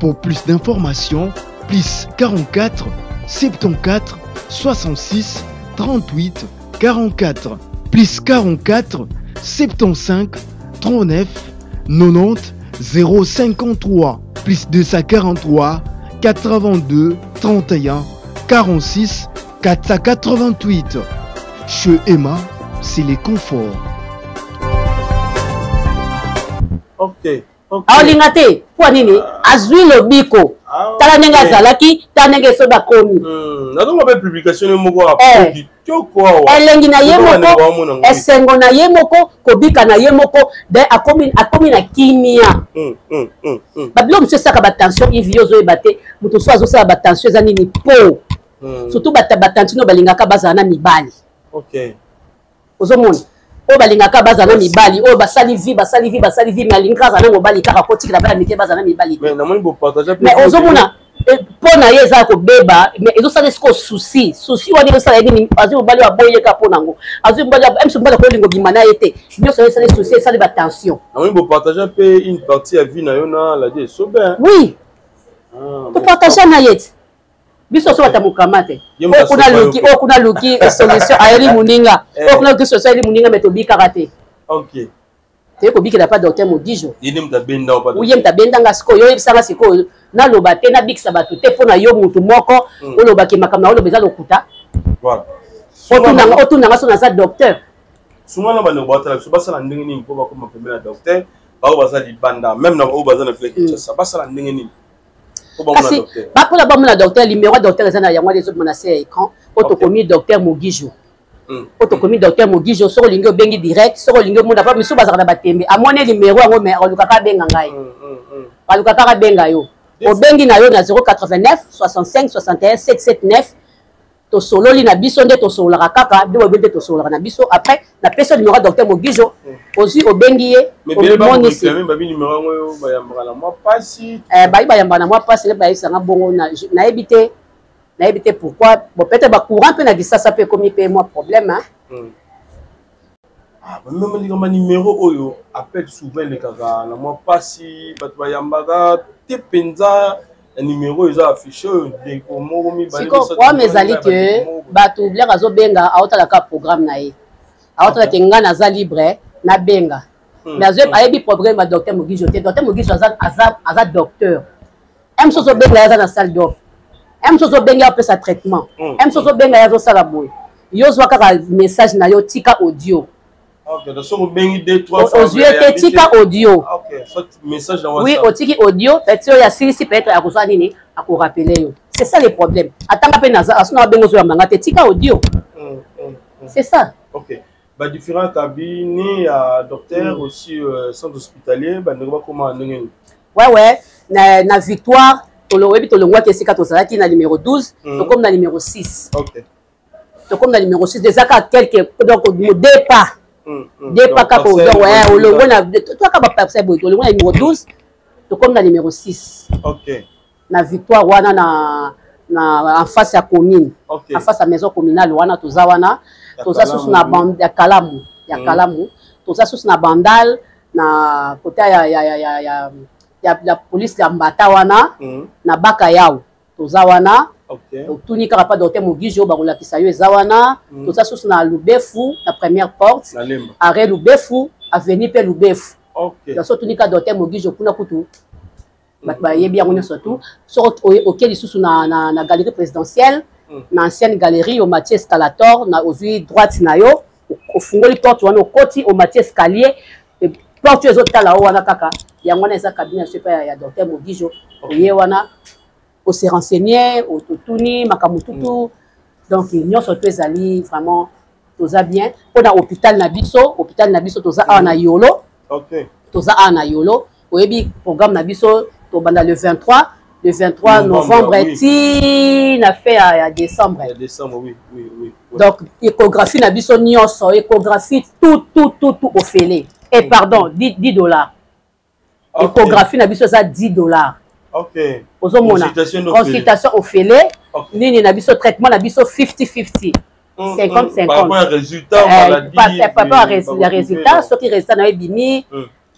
Pour plus d'informations, plus 44 74 66 38 44 plus 44 75 39 90 053 plus 243 82 31 46 488. Chez Emma, c'est les conforts. Ok. Aolinga te mpo nini azwi lobiko ah, tala ndenge azalaki tala ndenge esobe akomi hmm, nazonga mpe publication moko eh. kitoko awa elengi na ye moko esengo na ye moko kobika na ye moko de akomi, akomi na kimia mm, mm, mm, mm. babiloko mosusu esaka batension ivi yo ozoyeba te moto mosusu azosala batension eza nini po mm. surtout batantine oyo balingaka bazala na mibali okay. ozomona oyo balingaka bazala na mibali oyo basali vie basali vie basali vie mais alingaka azala na mobali kaka kotikela bana mike bazala na mibali mais ozomona mpo na ye eza kobeba mais ezosala esiko souci souci wana ezosala ye nini azwi mobali oyo aboyi ye kaka mpo nango azwi mobali mso mobali akolinga obima na ye te nyonso esali souci esali batension namoni bopartage mpe une partie ya vie na yo na ladi esobe oui ah, topartage na ye ti biso so bata mokama te oyo kuna luki oyo kuna luki solution ayeli moninga oyo kuna luki solution ayeli moninga me tobikaka te ok. Toye kobikela pa docteur Mogijo. Ye nde moto abenda yo pa Ye moto abenda nga sikoyo, yo oyebisa nga sikoyo naloba te, nabikisa bato te mpo na yo motu moko hmm. olobaki makambo na oloba eza lokuta. Voilà. Otuna nga so naza docteur. Sunga na bandeko batala biso basala ndenge nini mpo bakoma pembeni na docteur baoyo baza libanda meme na oyo baza na ville Kinshasa basala ndenge nini? Kasi bakola bamona docteur, numéro ya docteur eza na yango wana ezobima na se ya écran oyo tokomi docteur Mogijo. Oyo tokomi docteur Mogijo, soki olingi obengi direct, soki olingi omona pa misusu bazalaka na batembe, amoni numéro yango mais alukaka abenga ngai, aluka kaka abenga yo, obengi na yo na 089 65 61 779, tosololi na biso nde tosololaka kaka nde boyebi nde tosololaka na biso. Après napesi yo numéro ya docteur Mogijo, ozwi obengi ye, omimonisi. Bayi bayambaka na mwa mpasi nde bayebisanga bongo, nayebi te, nayebi te pourquoi. Bon, peut-être bacourant mpe na Kisasa mpe ekomi mpe mwa problème. Bamema likambo ya numéro oyo, appel souvent elekaka na mwa mpasi, bato bayambaka te mpenza ya numéro eza affiché oyo. Ndeko moko, mibale. Sikoyo problème ezali ke bato bilaka azobenga, aotalaka programme na ye, aotala ke ngai naza libre nabenga, mais ayebi problème ya docteur Mogijo te. Docteur Mogijo aza docteur m mosusu obenga ye aza na salle d'off, m mosusu obenga ye apesa traitement, m mosusu obenga ye azosala boye. Yo zwa kaka message na yo, tika audio. Ozwi ye te, tika audio. Oui, otiki audio, peut-être oyo asilisi, peut-être akozwa nini, akorappeler yo. C'est ça le problème. Atanga mpe naza asuna babenga, ozoyamba nga te, tika audio, c'est ça. Ok, badifférents cabinets ya docteur aussi, centre hospitalier, bandeko bakoma ndenge nini? Ouais, na Victoire, oyebi tolongwaki esika tozalaki na numéro 12, tokomi na numéro 6. Tokomi na numéro 6, eza kaka quelque, donc deux pas, deux pas kaka. Donc ouais, olongwe na toaka baparcelle boye, tolongwe na numéro 12, tokomi na numéro 6. Na Victoire wana, na en face ya commune, en face ya maison communale wana, toza wana. Toza susu na ya Kalamu, ya Kalamu. Toza susu na Bandal, na kota ya police ya Mbata wana, na Baka Yao, toza wana. Otuni kaka pa docteur Mogijo, bakolakisa yo, eza wana. Toza susu na Lubefu, na première porte, arrêt Lubefu, avenue mpe Lubefu. Donc so otuni kaka docteur Mogijo kuna, kutu bato bayebi yango nyonso tu. Soki oke lisusu na galerie présidentielle, na ancienne galerie, omati escalator na ozwi droite na yo, ofungoli porte wana, okoti, omati escalier, porte oyo ezotala o wana kaka, yango wana eza cabinet ya epai ya docteur Mogijo. Oye wana, ose renseigner, otuni makambo tutu. Donc nyonso to ezali vraiment, toza bien. Mpona hôpital na biso, hôpital na biso toza awa na Yolo. Toza awa na Yolo. Oyebi programme na biso, tobanda le 23, le 23 novembre ti na fin ya décembre. Ya décembre, oui. Donc échographie na biso nyonso, échographie tout, tout, tout, tout ofele et pardon, 10 $. Échographie na biso eza 10 $. Ozomona consultation ofele, nini na biso, traitement na biso 50 50, 50 50 par rapport ya résultat. Soki résultat na yo ebimi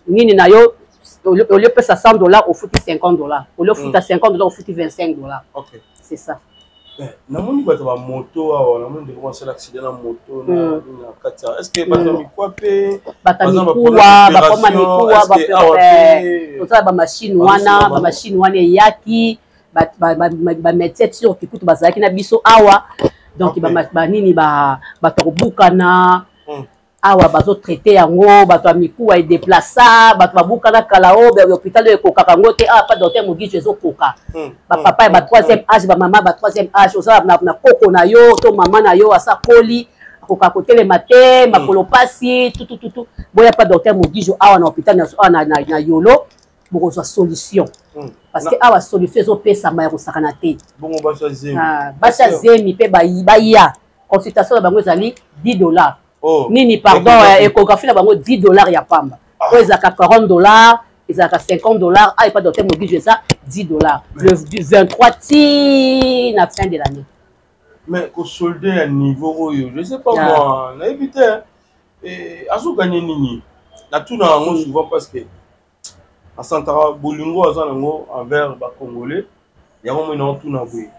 nini na yo, au lieu opesa 100 $, ofuti 50 $, au lieu ofuta 50 $, ofuti 25 $. C'est ça. Namoni bato bamoto awa, namoni ndeko basala accident na moto na kati ya, est ce que bato ya mikwa mpe? Bato ya mikuwa, bakoma mikuwa, tozala bamachine wana, bamachine wana eyaki, bamédecin turki kutu bazalaki na biso awa. Donc banini, bato ya kobukana awa bazotraite yango, bato ya mikuwa edeplaça, bato babukana kala o hôpital oyo ekokaka yango te. Awa pa docteur Mogijo ezokoka. Bapapa ya ba troisième âge, bamama ba troisième âge, oza na koko na yo to mama na yo asa koli, akoka kotelema te, makolo pasi, tutututu, boya pa docteur Mogijo awa na hôpital awa na Yolo, bokozwa solution, parce que awa solution ezopesama ya kosakana te. Basi ya zemi mpe baya, consultation na bango ezali 10 $. Nini, pardon, échographie na bango 10 $ ya pamba. Oyo ezalaka 40 $, ezalaka 50 $, awa epa docteur Mogijo eza 10 $, le 23 ti na fin de l'année. Mais kosolde ya niveau oyo, je sais pas, moi nayebi te azoganye nini. Natuna yango souvent parce que asantaka bolingo aza nango envers bacongolais. Yango moi naotuna boye,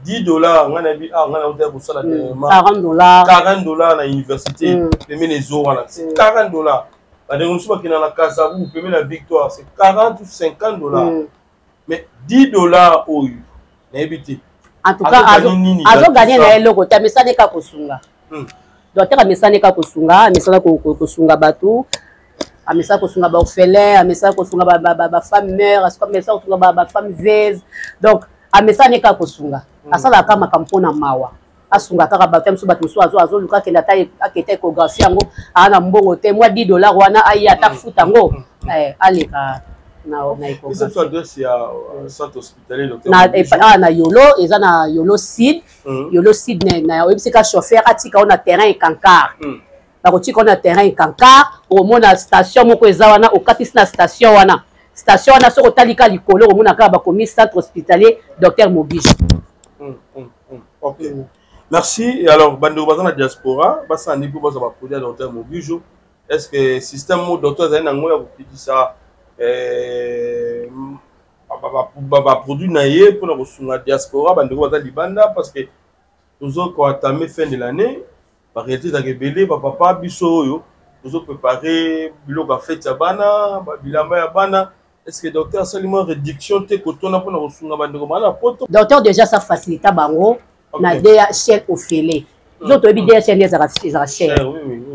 10 $, ngai nayebi ah ngai naotaya kosala 40 $. 40 $ na université pembeni ezo wana, 40 $. Bandeko mosusu bakenda na Kasavubu pembeni na Victoire, c'est 40 ou 50 $. Mais 10 $ oyo, nayebi te. En tout cas, azogagner na ye eloko te. Amesani kaka kosunga. Docteur amesani kaka kosunga, amesana kosunga bato, amesana kosunga baorphelin, amesana kosunga bafemme mère, amesana kosunga bafemme veuve. Donc amesani kaka kosunga, asalaka kaka makambo mpona mawa, asunga kaka bato ya mosusu. Bato mosusu azoluka akende ata aketa échographie yango, aa na mbongo te. Mwa 10 $ wana, aye ata futa yango, aleka na échographie. Adresse ya centre hospitalier, docteur? Na, na Yolo, eza na Yolo Sud. Yolo Sud, na oyebisi ka chauffeur atika o na terrain Eckankar. Bakotika o na terrain Eckankar, okomona station moko eza wana. Okatisi na station wana, station wana soki otali ka likolo, okomona kaka bakomi Centre hospitalier Docteur Mogijo. Ok, merci. Et alors, bandeko baza na diaspora, basala nde mpo bazwa baproduit ya docteur Mogijo? Est ce que système mo docteur azali nango ya kokitisa baproduit na ye mpona kosunga diaspora, bandeko baza libanda? Parce que tozo koentamer fin de l'année, baréalité ezalaka ebele. Bapapa biso oyo tozoprépare biloko ya fête ya bana, bilamba ya bana, est ce que docteur asali mwa réduction te kotona mpona kosunga bandeko baa na Poto? Docteur déjà sa facilita bango na DHL ofele. Biso toyebi DHL nde ezalaka cher,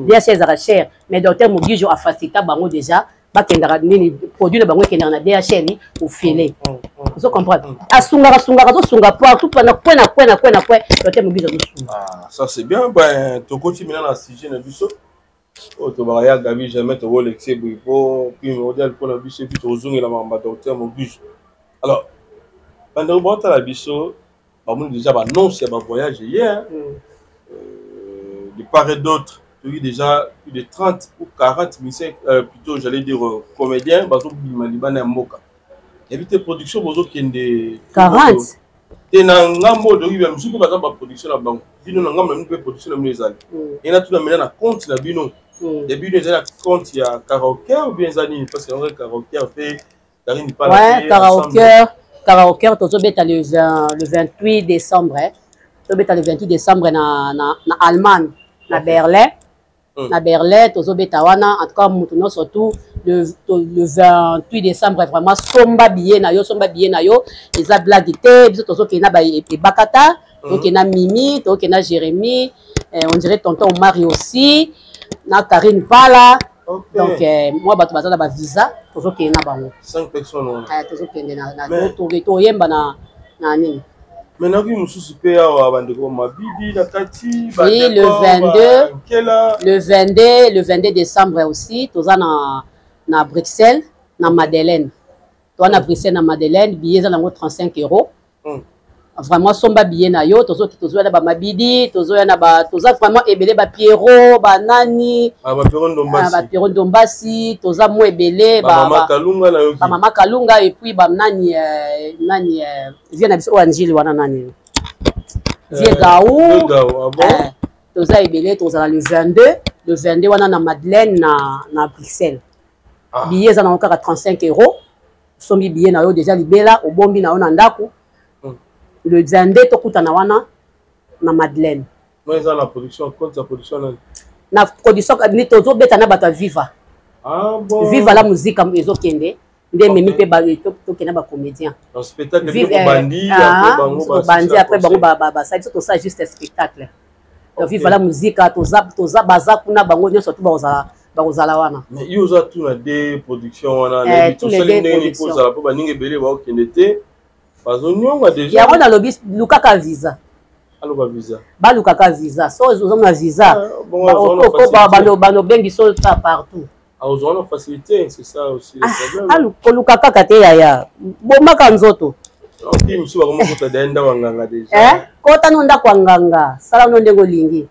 DHL ezalaka cher, mais docteur Mogijo afacilita bango déjà. Bakendaka nini, produit na bango ekendaka na DHL ofele. Ozo comprendre, asungaka, asungaka, azosunga partout, na coin na coin na coin na coin, docteur Mogijo azosunga. Ah, ça c'est bien. Ben, tokoti mina na sujet na biso oyo tobaka ya Gabi. Jamais tokolekise boye po primordial mpona biso, et puis tozongela makambo ya docteur Mogijo. Alors, bandeko baotala biso, bamoni déjà baannonce ya bavoyage hier de part et d'autre. Toyoki déjà plus de 30 ou 40 musiciens, plutôt j'allais dire comédiens, bazobima libanda ya mboka. Yebi te production bozokende. 40? Te, na ngambo oyo toyoki misusu mpe baza baproduction na bango. Bino na ngambo na bino mpe production na bino ezali ye. Natuna mena na compte na bino ya bino, ezali na compte ya karaoke ou bien eza nini? Parce que yango karaoke mpe Karine. Ouais, karaoke, karaoke tozobeta le 20, le 28 décembre, eh. Tozobeta le 28 décembre na Allemagne, na Berlin. Na Berlin tozobeta wana. En tout cas, moto nyonso tout le 28 décembre, vraiment somba billet na yo, somba billet na yo, eza blague te. Biso tozokende na Ebakata, tozokende na Mimi, tozokende na Jérémie, eh, on dirait tonton Omari aussi, na Karine Pala. Donc mwa bato baza na bavisa, tozokende na bango. 5 personnes wana. Eh, tozokende toyemba na nini. Mais nayoki mosusu mpe awa, bandeko Mabidi na kati. Oui, le 22, le 22, le 22 décembre aussi toza na Bruxelles, na Madeleine. Toza na Bruxelles, na Madeleine. Billet eza nango 35 €. Vraiment somba billet na yo. Tozoya na bamabidi, tozoya na ba, toza vraiment ebele, bapiero, banani. Bapierot. Ndombasi, toza mo ebele. Bamama Kalunga nayoki. Bamama Kalunga, et puis banani, nani, vie na biso oyo Anjili wana, nani, vie Gau. Toza ebele. Tozala le 22, le 22 wana na Madeleine, na Bruxelles. Billet eza nango kaka 35 €. Osombi billet na yo déjà libela, obombi na yo na ndako. Le 22 tokutana wana na Madeleine. Eza na production, compte ya production nani? Na production ni tozobeta na bato ya Viva. Ah, bon. Viva la Musique ezokende nde ememi mpe tokende bacomédien. Bandi. Après bango basali, biso tosala juste spectacle. Donc Viva la Musique toza, baza kuna bango nyonso tu bakozala wana. Mais yo oza tu na de production wana, tosali ndenge nini kozala mpo baninga ebele baokende te, bazonionga déjà? Yango nalobi, lukaka visa. Aluka visa. Balukaka visa. So ozomona visa, banobengi so ta partout. Ozwa na facilité, c'est ça aussi le problème. Koluka kaka te yaya, bomaka nzoto. Ok, mosusu bakomokota da ndako ya nganga déjà. Kota no ndako ya nganga, sala no ndenge olingi,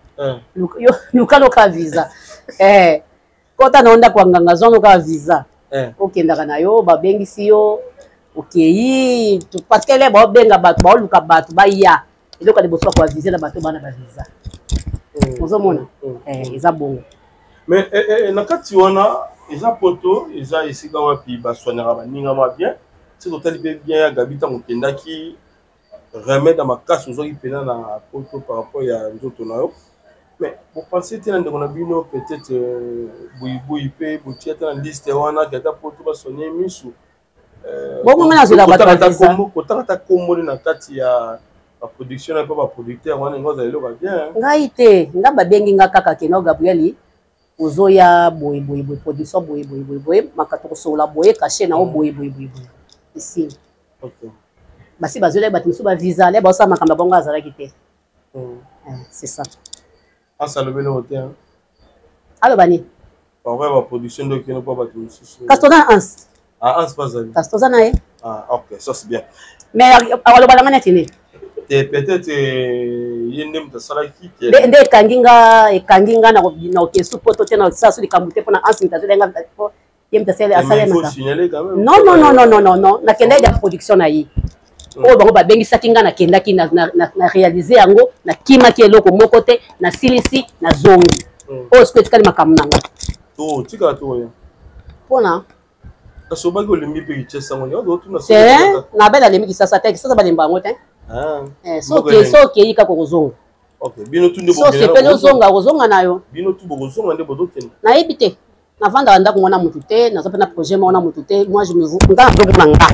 luka noka visa. Kota na ndako ya nganga, zwa noka visa, okendaka na yo, babengisi yo, okei. Parce que le baobenga bato, baoluka bato baya. Eloko ya liboso, bakoavise na bato bana bavisa. Ozomona, eza bongo. Mais na kati wana eza Poto, eza esika wapi baswanaka baninga mwa bien. Soki totali mpe bien ya Gabi, ntango okendaki, remède ya makasi ozwaki mpena na Poto par rapport ya nzoto na yo. Mais bopense te na ndeko na bino peut-être euh, buyibuyi mpe botia ata na liste wana ke ata poto basoigne misu. Euh, Bongo nga nazwela bato kotanga ata bavisa. Kotanga ata kombo na kati ya baproduction na mpe baproducteur wana yango azala eloko ya bien hein. Ngai te, nga babengi nga kaka keno Gabriel ozoya boye boye boye, production boye boye boye boye, maka tokosolola boye, cachet na yo boye boye boye boye, esili. Basi bazwelaki bato mosusu bavisa le baosala makambo ya bongo, azalaki te. Eh, c'est ça. Asa alobeli yango te hein. Aloba nini? Parfois baproduction nde okende mpo bato mosusu. Kasi toza na Anse. Ah, Anse bazali. Kasi toza na ye. Ah ok, ça c'est bien. Mais aloba nanga neti nini? Te, peut-être euh, ye nde moto asalaki ke Nde ekangi nga, ekangi nga na okesu poto te, na osala so likambo te mpona Anse moto azwela nga po ye moto Mais il faut asalemaka. signaler quand même. Non, non, non, non, non, non, non, nakendaki ya production na ye oyo bango babengisaki nga, nakendaki na réalise yango, nakimaki eloko moko te, nasilisi, nazongi. Oyo sikoyo etikali makambo na nga. To tikala to oyo. Mpona Kasi obaki olembi mpe Kinshasa ngo yango tuna. Te, na bele alembi Kisasa te, Kisasa balemba yango te. Ah. Eh, so okei, so okei kaka okozonga. Ok, bino tu nde So osepeli ozonga, okozonga na yo. Bino tu bokozonga nde bozokende. Nayebi te, navandaka ndako mwana mutu te, naza mpe na projet moko na mutu te. Moi je me nga nazomona nga.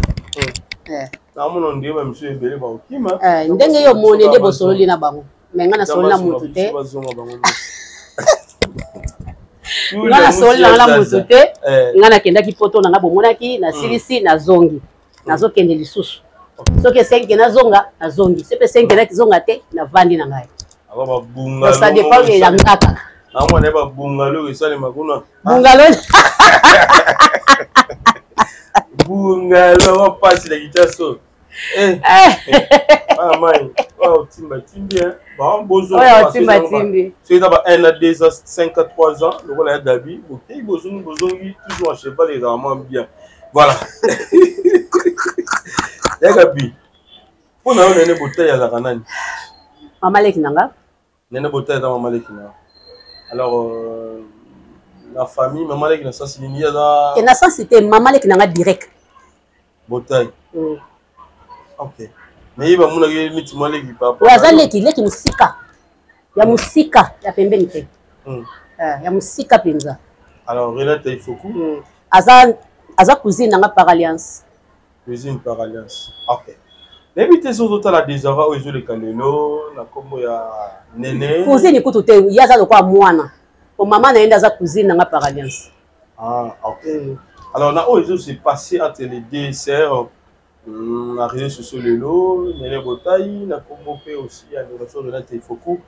Eh. Namona ndenge bamisu ebele bakokima. Eh, ndenge yo omoni nde bosololi na bango, mais nga nasololi na mutu te. Bazonga bango nyonso. Nga nasololi nanga na mutu te. Eh. Nga nakendaki poto na nga, bomonaki nasilisi, nazongi, nazokende lisusu. Soki esengi nazonga, nazongi. Soki esengi nazonga te, navandi na ngai. Aba babungalo. Ça dépend ya nga kaka. Namona ye babungalo esalema kuna. Bungalo. Bungalo bapasi na Kinshasa. Eh. Ah mai, oyo timba timbi hein. Bon, bozonga. Oyo timba timbi. Soki eza ba 1 à 2 ans, 5 à 3 ans, lokola ya Gabi, okei bozongi bozongi toujours en cheval ezala mwa bien. Voilà. Ya Gabi, mpo na yo Nene Botayi azalaka nani? Mama leki na nga. Nene Botayi aza mama leki na yo. Alors euh, la famille, mama leki na sens nini? Ye aza Te, na sens te, mama leki na nga direct. Botayi. Ok. Mais ye bamonaki ye neti mwa leki papa. Oyo aza leki, leki mosika ya mosika ya pembeni te. Eh, ya mosika mpenza. Alors Renate Ifoku, Aza cousine na nga par alliance. Cuisine par alliance. Ok. Nayebi te soki ozotala désarroi oyo ezoleka lelo na nkombo ya Nene. Cousine kutu te, ye aza lokola mwana po mama na ye nde aza cousine na nga par alliance. Ah, ok. Alors na oyo ezo se passer entre les deux sœurs na réseaux sociaux lelo, Nene Botayi na nkombo mpe aussi ya ndeko na biso Renate Ifoku.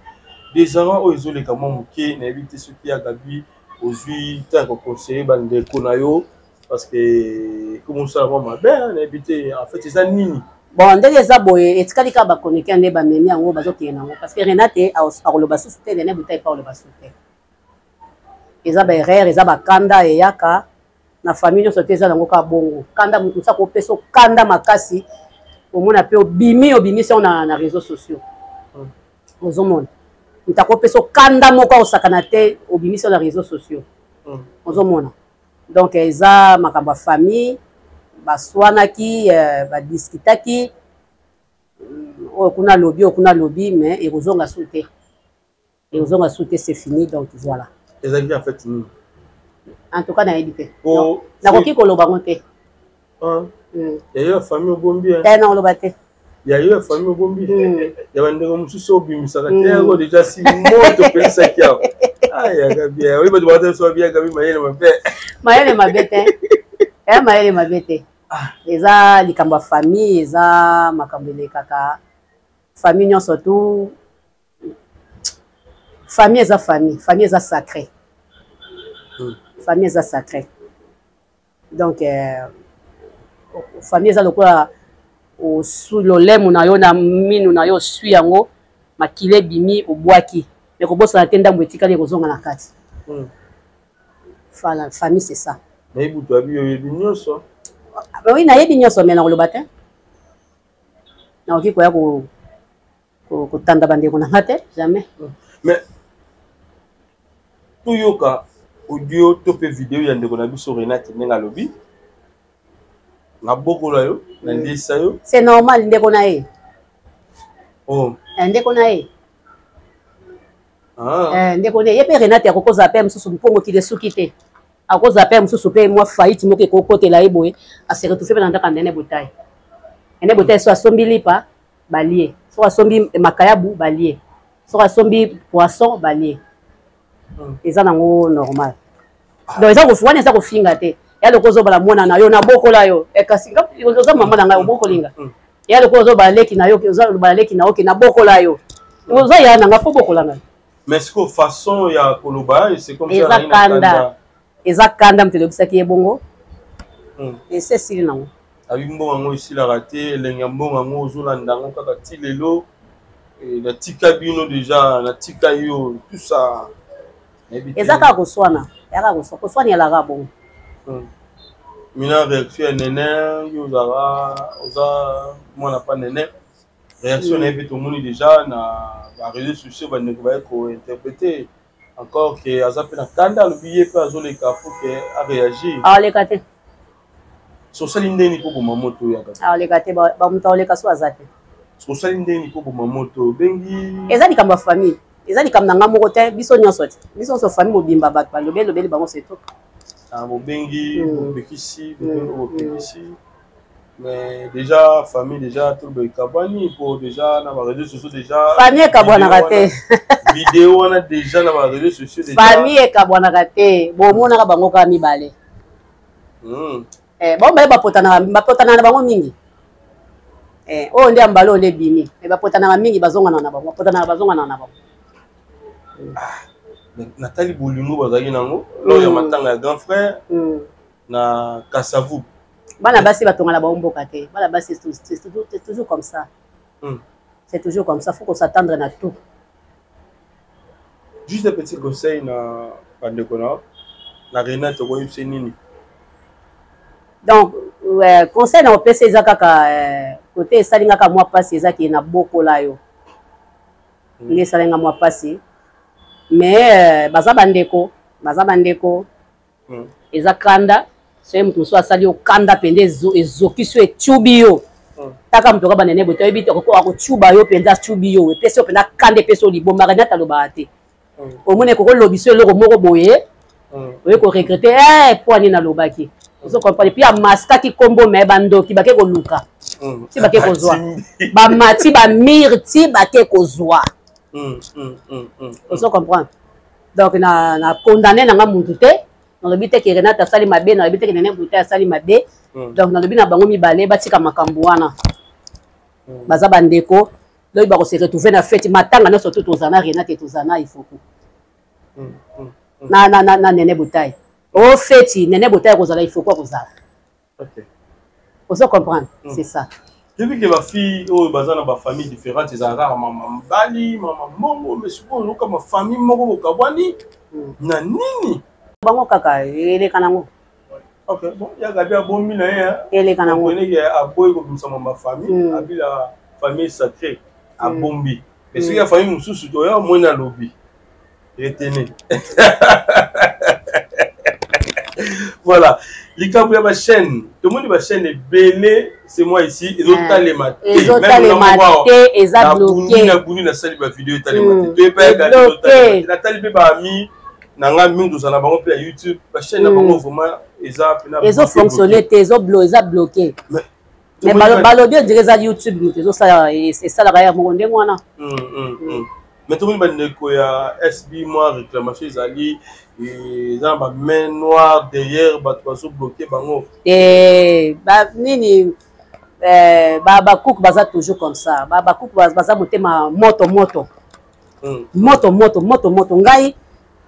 Désarroi oyo ezoleka mwa moke, nayebi te soki ya Gabi ozwi temps ya koconseiller bandeko na yo parce que ekomi osala mwa mabe hein, nayebi te en fait eza nini. Bon, ndenge eza boye, etikali kaka bakomika nde bamemi yango, bazokende nango parce que Renate akoloba susu te, Nene Botayi mpe akoloba susu te. Eza baerreur, eza bakanda eyaka na famille nyonso te, eza nango kaka bongo. Kanda moto mosu akopesa kanda makasi, omona mpe obimi, obimisi yango na réseaux sociaux. Ozomona moto akopesa kanda moko akosakana te, obimisi yango na réseaux sociaux. Ozomona, donc eza makambo ya famille, baswanaki, badiskutaki, oyo kuna alobi, oyo kuna alobi, mais ekozonga su te, ekozonga su te, c'est fini, donc voilà. Ezalaki en fait nini? En tout cas nayebi te. Nakoki koloba ngo te. Ah. Ya yo ya famille obombi hein? Te, nakoloba te. Ya yo ya famille obombi, ya bandeko mosusu obimisaka te. Yango déjà si moto opelisaki awa. Ah, ya Gabi, oyi bato bakata biso babi ya Gabi mayele mabe. Mayele mabe te, eya mayele mabe te. Eza likambo ya famille, eza makambo elekaka famille nyonso tu. Famille eza famille, famille eza sacré. Famille eza sacré, donc famille eza lokola osu lolemo na yo na minu na yo, osui yango, makila ebimi, obwaki, me kobosana te ndambo etikali ekozonga na kati. Famille, c'est ça. Nayebi butu abi oyebi nyonso. Ah, oui, nayebi nyonso, me nakoloba te, nakoki koya kotanda bandeko na nga te, jamais. Mais toyoka audio to mpe video ya ndeko na biso Renate ndenge alobi nabokola yo, naliesa yo. C'est normal, ndeko na ye. Oh. Eh, ndeko na ye. Ah. Eh, ndeko ne ye mpe Renate akokozala mpe mosusu mpo mokili esuki te, akozala mpe mosusu mpe mwa faillite moko ekokotela ye boye, ase retrouve mpe na ndako ya Nene Botayi. Nene Botayi so asombi lipa balie, soki asombi makayabu balie, soki asombi poisson balie. Eza nango normal. Donc eza kofi wana, eza kofinga te. Ya loko ozobala mwana na yo, nabokola yo. Eh, kasi oza mama na ngai, obokolinga. Ya loko ozobala leki na yo, ozobala leki na yo ke nabokola yo, oza ya na nga, fo bokola ngai. Mais sikoyo façon ya koloba, c'est comme ça. Eza kanda, eza kanda moto elobisaki ye bongo. Ese esili nango. Abi mbongo yango esilaka te, elengi ya mbongo yango ozolanda yango kaka ti lelo. Natika bino déjà, natika yo, tout ça. Eza kaka koswana, eza kaka koswana, koswana elaka bongo. Mina réaction ya Nene, yo ozala oza mwana pa Nene, réaction na ye mpe tomoni déjà na baréseaux sociaux, bandeko baye kointerpréter encore ke aza mpe na kanda, alobi ye mpe azoleka pour ke aréagir. Aleka te. So osali ndeni mpo boma moto oyo yaka? Aleka te, bamoto aoleka so aza te. So osali ndeni mpo boma moto obengi? Eza likambo ya famille, eza likambo na nga moko te, biso nyonso te, biso nyonso famille mobimba, bato balobi elobeli bango, c'est tout. Ah, bobengi, bopekisi, bobengi, bopekisi, mais déjà famille déjà tout ekabwani po déjà na baréseaux sociaux déjà. Famille ekabwanaka te. Vidéo wana déjà na baréseaux sociaux déjà. Famille ekabwanaka te, bomonaka bango kaka mibale. Eh, bango mibale bapotanaka, bapotanaka na bango mingi. Eh, oyo nde ya mbala, oyo nde ebimi, mais bapotanaka mingi, bazonganaka na bango, bapotanaka, bazonganaka na bango. Ah, natali bolingo bazalaki nango lors ya matanga ya grand frère na Kasavu. Bana basi batonga na bango mboka te, bana basi c'est toujours comme ça. C'est toujours comme ça, faut qu'on s'attendre na tout. Juste un petit conseil na bandeko na Renate, okoyebisa nini? Donc conseil na opesa eza kaka kote esali nga kaka mwa mpasi, eza ke nabokola yo. Nde esali nga mwa mpasi, mais baza bandeko, baza bandeko. Eza kanda, soki moto mosusu asali yo kanda mpenza, ezokisi yo, etubi yo. Taka moto kaka banene boye, toyebi te, akotuba yo mpenza, atubi yo, epesi yo mpenza kanda, epesi yo liboma. Renate alobaka te. Omoni ekokolobisa yo eloko moko boye, oye koregretter po ani nalobaki, ozo comprendre. Puis amaskaki nkombo, me bandoki bake koluka ti bake kozwa, bamati bamire ti bake kozwa, ozo comprendre. Donc na condamné nanga mutu te, nalobi te ke Renate asali mabe, nalobi te ke Nene Bute asali mabe. Donc nalobi na bango mibale batika makambo wana. Baza bandeko, lobi bakose retrouver na fête, matanga nyonso tu toza na Renate, toza na Ifoku na Nene Botai o feti. Nene Botai akozala, Ifoku akozala. Ozo comprendre? C'est ça. Depuis ke bafille oyo baza na bafamille différente, ezalaka kaka mama mobali, mama mbongo, mais sikoyo oyoka bafamille moko bokabwani na nini? Bango kaka eleka nango. Ok, bon, ya Gabi abombi na ye. Eleka nango. Comprenez aboyi kobimisa mama famille, abila famille sacrée, abombi. Mais soki ya famille mosusu toya omoni alobi, retenez. Voilà likambo ya bachaîne, tomoni bachaîne ebele, c'est moi ici, ezotalema te. Ezotalema te, eza bloqué. Nabuni, nasali bavideo, etalema te. Toyepa ya Gabi, ezotalema te. Natali mpe baami na nga mingi, tozala na bango mpe ya YouTube, bachaîne na bango vraiment eza pena ezofonctionne te, eza bloqué. Mais balobi ondire eza YouTube moto ezosala, esalaka ya moko ndenge wana. Mais tomoni bandeko ya SB, mwa réclamation ezali, eza na bamain noire derrière, bato bazobloquer bango. Nini, bacook baza toujours comme ça, bacook baza motema moto moto, moto moto moto moto. Ngai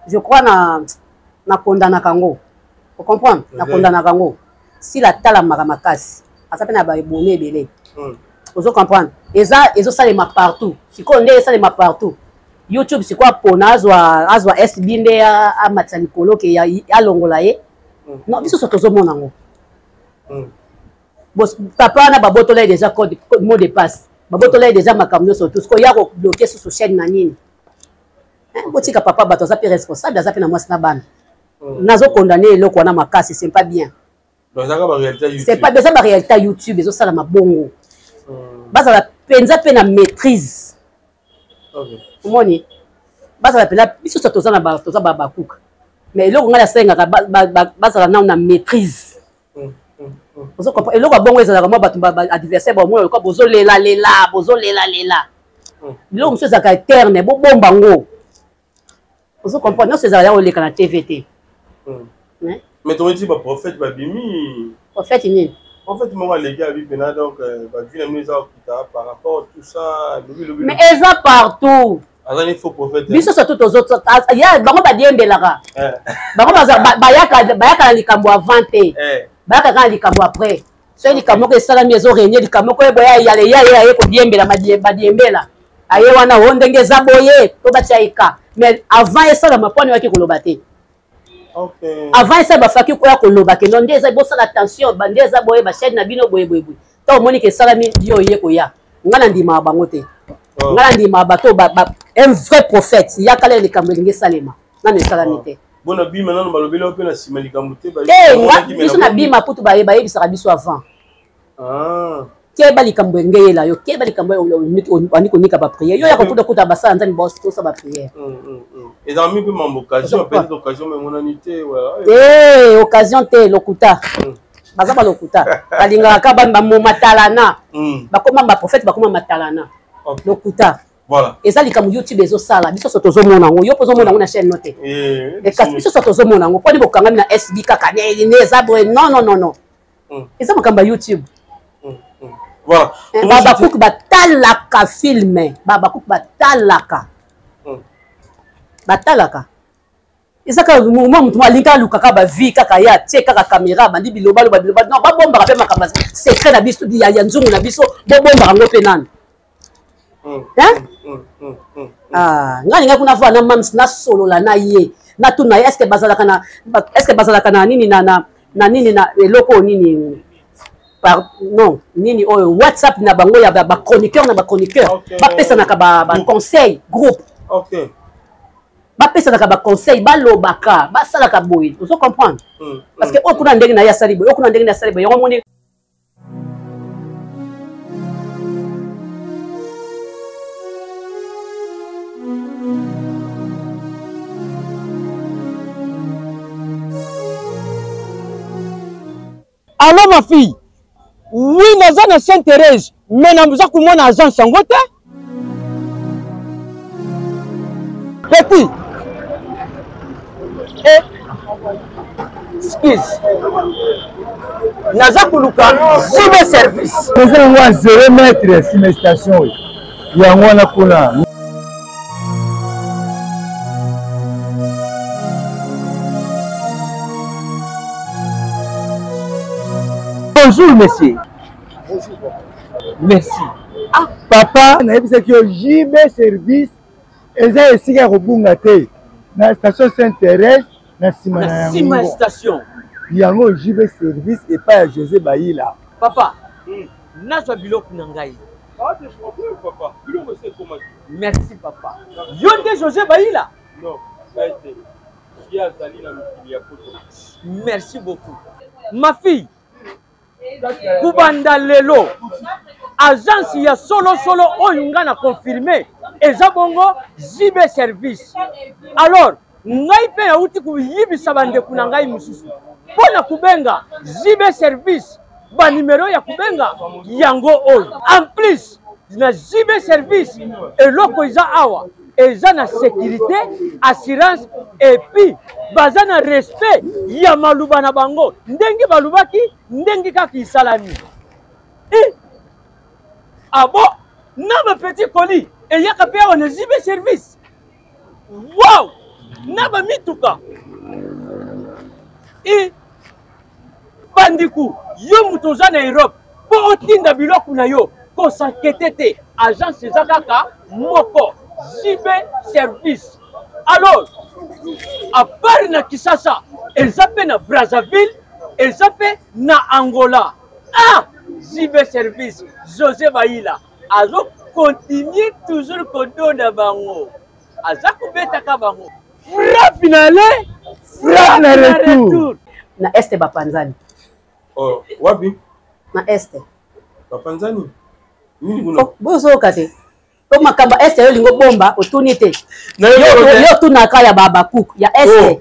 je crois na nakondanaka yango, ocomprendre, nakondanaka yango. Sila atalamaka makasi, aza mpe na baebone ebele, ozo comprendre. Eza ezosalema partout sikoyo, nde esalema partout YouTube sikoyo, apona azwa SB nde amatisa likolo ke alongola ye. Non, biso so tozomona yango. Papa wana babotola ye déjà code, mot de passe, babotola ye déjà makambo nyonso tu. Sikoyo ya kobloquer susu chaîne na nini? Botika papa bato, aza mpe responsable, aza mpe na mwasi na bana. Nazokondane eloko wana makasi, c'est pas bien. C'est pas eza baréalité ya YouTube ezosalama bongo. Bazala mpenza mpe na maîtrise. Omoni Bazala mpenza biso so toza na toza babakuka mais eloko ngai nasengaka bazala nano na maîtrise. Ozo comprendre eloko ya bongo ezalaka mwa bato adversaire bamona lokola bozolelalela bozolelalela biloko mosusu ezalaka eterne bobomba yango. Ozo comprendre nyonso ezalaka ya koleka na tv te. Mais tomoni baprophète babimi. Prophète nini? Prophète moko aleki abi mpena donc bavi na bino eza kokita par rapport tout ça lobi lobi. Mais eza partout. Aza ni faux prophète. Biso surtout tozo ya bango badiembelaka. Bango bayaka bayaka na likambo avant te. Bayaka kaka na likambo après. Soki likambo moko esalami ezo régner likambo moko eboya yale ya ye aye kodiembela badiembela. Aye wana o ndenge eza boye to batia ye ka. Mais avant esalama mpo oyaki koloba te. Avant esa bafaki koya koloba ke non nde eza bosala attention nde eza boye bachaine na bino boye boye boye. Ntango omoni ke esalami yo oye koya. Nga na ndimaka bango te. Nga na ndimaka bato un vrai prophète yakala ya likambo elingi esalema nano esalami te. Bona bima nano balobeli mpe na nsima likambo te. Te biso na bima kutu bayebisaka biso avant. Keba likambo engeyela yo keba likambo obandi konika baprière yo ya kokuta kuta basala nzambe tosa baprière. Ezalami mpe mambo occasion peut-être occasion emonani te. Te occasion te lokuta baza balokuta balingaka ka matalana bakoma baprophète bakoma matalana lokuta. Eza likambo youtube ezosala biso so tozomona yango yo mpo ozomona yango na chaîne no te kasi biso so tozomona yango mponi bokangami na sb kaka ne eza boye non non non non eza makambo ya youtube. Babakuki batalaka filme babakuki batalaka batalaka eza kaka mwa motu alingi aluka kaka bavie kaka ye atie kaka caméra abandi bilobaloba biloba non babombaka mpe makambo secret na biso ya nzungu na biso bobombaka yango mpe nanu. Ngai ningai kuna voa na mams nasolola na ye natuna ye est-ce bazalaka na est-ce bazalaka na nini na na nini na eloko oyo nini par non nini oyo whatsapp na bango ya bachroniqueur na bachroniqueur bapesanaka baconseil groupe bapesanaka baconseil balobaka basalaka boye ozo comprendre parce que oyo kuna ndenge na ye asali boye oyo kuna ndenge na ye asali boye yango moni. Allô ma fille. Oui, naza na Sainte Thérèse, mais naza komona agence yango te. Petit. Eh. Excuse. Naza koluka JB service. Eza yango ya 0 mètre nsima station oyo. Yango wana kuna. Bonjour monsieur. Bonjour papa. Merci. Ah papa, nayebisaki yo JB service eza esika ya kobunga te na station Sainte Thérèse na nsima na yango. Nsima ya station. Yango JB service epai ya José Bayila. Papa, nazwa biloko na ngai. Pas de problème papa. Biloko esi ekomaki. Merci papa. Yo nde José Bayila? Non, ngai te. Ye azali na mikili ya poto. Merci beaucoup. Ma fille, kubanda lelo agence ya solosolo oyo nga na confirme eza bongo JB service. Alors ngai mpe nauti koyibisa bandeko na ngai mosusu mpo na kobenga JB service banimero ya kobenga yango oyo. En plus na JB service eloko eza awa eza na sécurité, assurance et puis baza na respect ya maluba na bango ndenge balubaki ndenge kaka isalami. Eh, abo na ba petit colis eyaka mpe awa na JB service. Wow, na ba mituka e bandiku yo moto oza na Europe mpo otinda biloko na yo kosankete te agence eza kaka moko JB service. Alors à part na Kinshasa eza mpe na Brazzaville eza mpe na Angola. Ah, JB service José Bayila azo continue toujours kodonda bango aza kobetaka bango frappe na aller frappe na retour na este bapanzani. Oh, wapi na este bapanzani nini kuna? Oh, bozoyoka te. To makambo este yo olingi obomba otuni te. Yo otunaka ya babakuku ya este. Oh.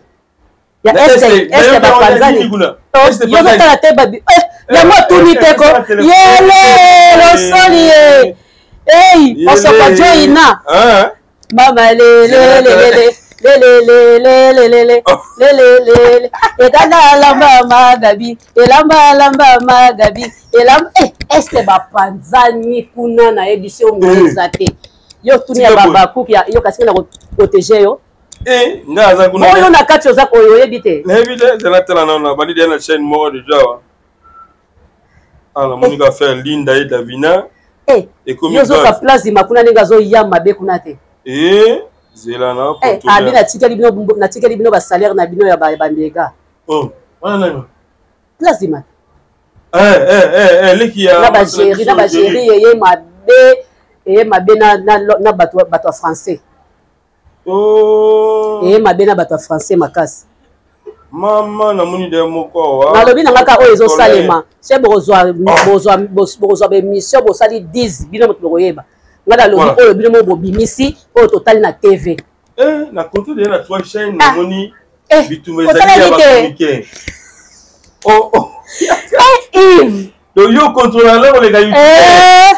Ya este este bapanzani. Yo ozotala te babi. Eh, yango otuni te ko. Yele losoli ye. Ei, osoko joina. Mama lele lele lelelelelelele lelelele ekanda alamba magabi elamba alamba magabi elamba eh, este bapanzani kuna nayebisi yo moyo eza te yo tuni ya babakuki yo kasi na koprotege yo eh, nga aza kuna oyo na kati oza koyo oyebi te nayebi te zela tala nano na bandi deya na chaîne moko deja wa ah namoni ka faire Linda et Davina eh ekomi yozoka plasma kuna ndenge azoya mabe kuna te eh zela na eh abi natikeli bino natikeli bino ba salaire na bino ya ba mega oh wana nani plasma eh eh eh, eh leki ya na ba géri na ba géri eye mabe eye mabe na na na bato bato ya français Oh. Eye mabe na bato ya français makasi. Mama namoni de moko awa. Nalobi na ngaka oyo ezosalema. Se bokozwa bokozwa bokozwa ba émission bosali 10 bino moto bokoyeba. Nga nalobi oyo bino moko bobimisi oyo totali na TV. Eh, na compte de na trois chaînes ah. namoni eh, bitumba ezali ya ba communiquer. Oh oh. Eh Yves. Donc yo contrôle la koleka YouTube. Eh.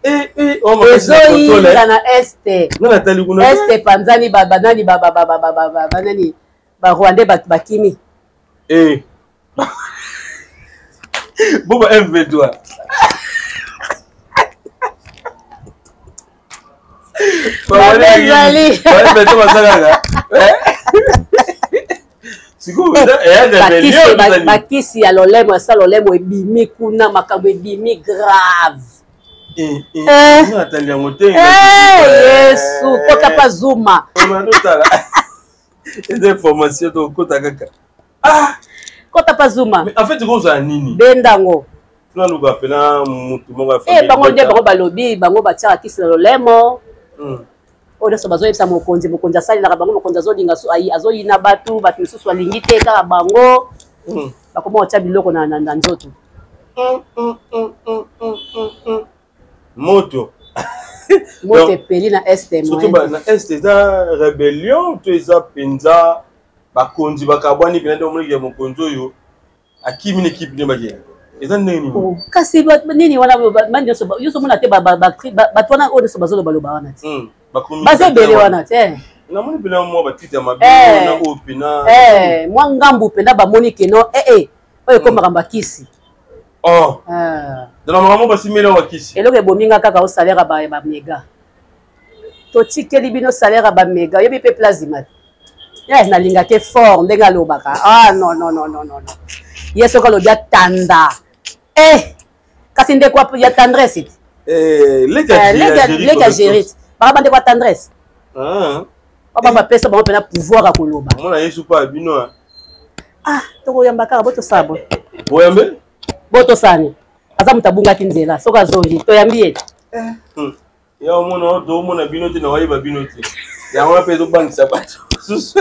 Eh, eh, oh, ezoyinda na este este epanzani banani banani barwandais bato bakimi eh. boba mv3 ezali bakisi ya lolemo ya sa lolemo ebimi kuna makambo ebimi grave eh, eh. natali yango te yesu kota pa zuma eza information tokota kaka ah kota pa zuma en fait ekozala nini benda yango naluka mpena motu moko ya eh, bango nde bango balobi bango batiaka kisi na lolemo hmm. oyo nyonso bazoyebisa mokonzi mokonzi asalelaka bango mokonzi azolinga azoyina bato bato misusu alingi te kaka bango hmm. bakoma kotya biloko na, na, na nzoto hmm, moto moto epeli na este surtout na este eza rébellion to eza mpenza bakonzi bakabwani mpena nde omoniki ya mokonzi oyo akimi na ekipe nde bakenda eza ndenge nini oh, kasi nini wana mani nyonso nyonso omona te bato wana oyo nyonso bazolobaloba wana te hmm, baza ebele wana te namoni mpena mwa batite ya mabe eh. na oyo mpena eh, mwa ngambu mpena bamoni keno ee eh, oyo ekomaka hmm. bakisi oh. Donc makambo basimeli yango bakisi eloko ebomi nga kaka osalaire ya bamega totikeli bino salaire ya bamega oyebi mpe plasma te eh, nalingaki fort ndenge alobaka ah non non non non non ye soki alobi atanda eh kasi ndeko ya tendresse te eh, leki ya gerite baka bandeko ya tendresse ah. baba bapesa bango mpena pouvoir ya koloba omona yesu mpa bino ah tokoyamba kaka botosala bo boyambe botosani aza moto abungaki nzela soki azongi toyambi ye eh. hmm. ya omona toomona bino te na wayeba bino te yango wana mpe ezobangisa bato mosusu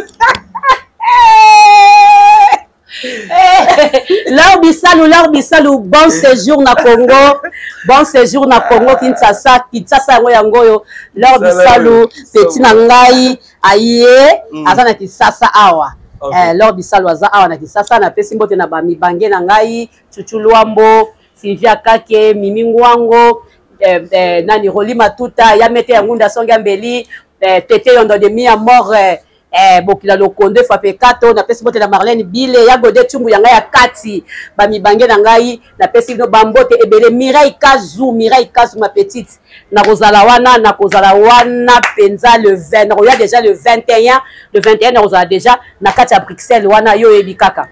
Laure Bisalu, Laure Bisalu, bon séjour na Congo, bon séjour na Congo Kinshasa, Kinshasa yango yango oyo. Laure Bisalu, petit na ngai aye mm. aza na Kinshasa awa. Okay. Eh, Laure Bisalu aza awa na Kinshasa, napesi mbote na ba mibange na ngai, Chuchu Luambo, Sylvia Kake, Mimi Ngwango, eh, eh, nani Roli Matuta, Yamete ya Ngunda Songa Mbeli, eh, Tete Yondo de Mia Mort, eh, eh, bokila lokondo efape kato napesi mbote na marlene bile ya gode tumbu ya ngai ya kati bamibange na ngai napesi bino bambote ebele mireille kazu mireille kazu ma petite nakozala wana nakozala wana mpenza le 20 nakoya déjà le 21 le 21 nakozala déjà na kati ya bruxelles wana yo oyebi kaka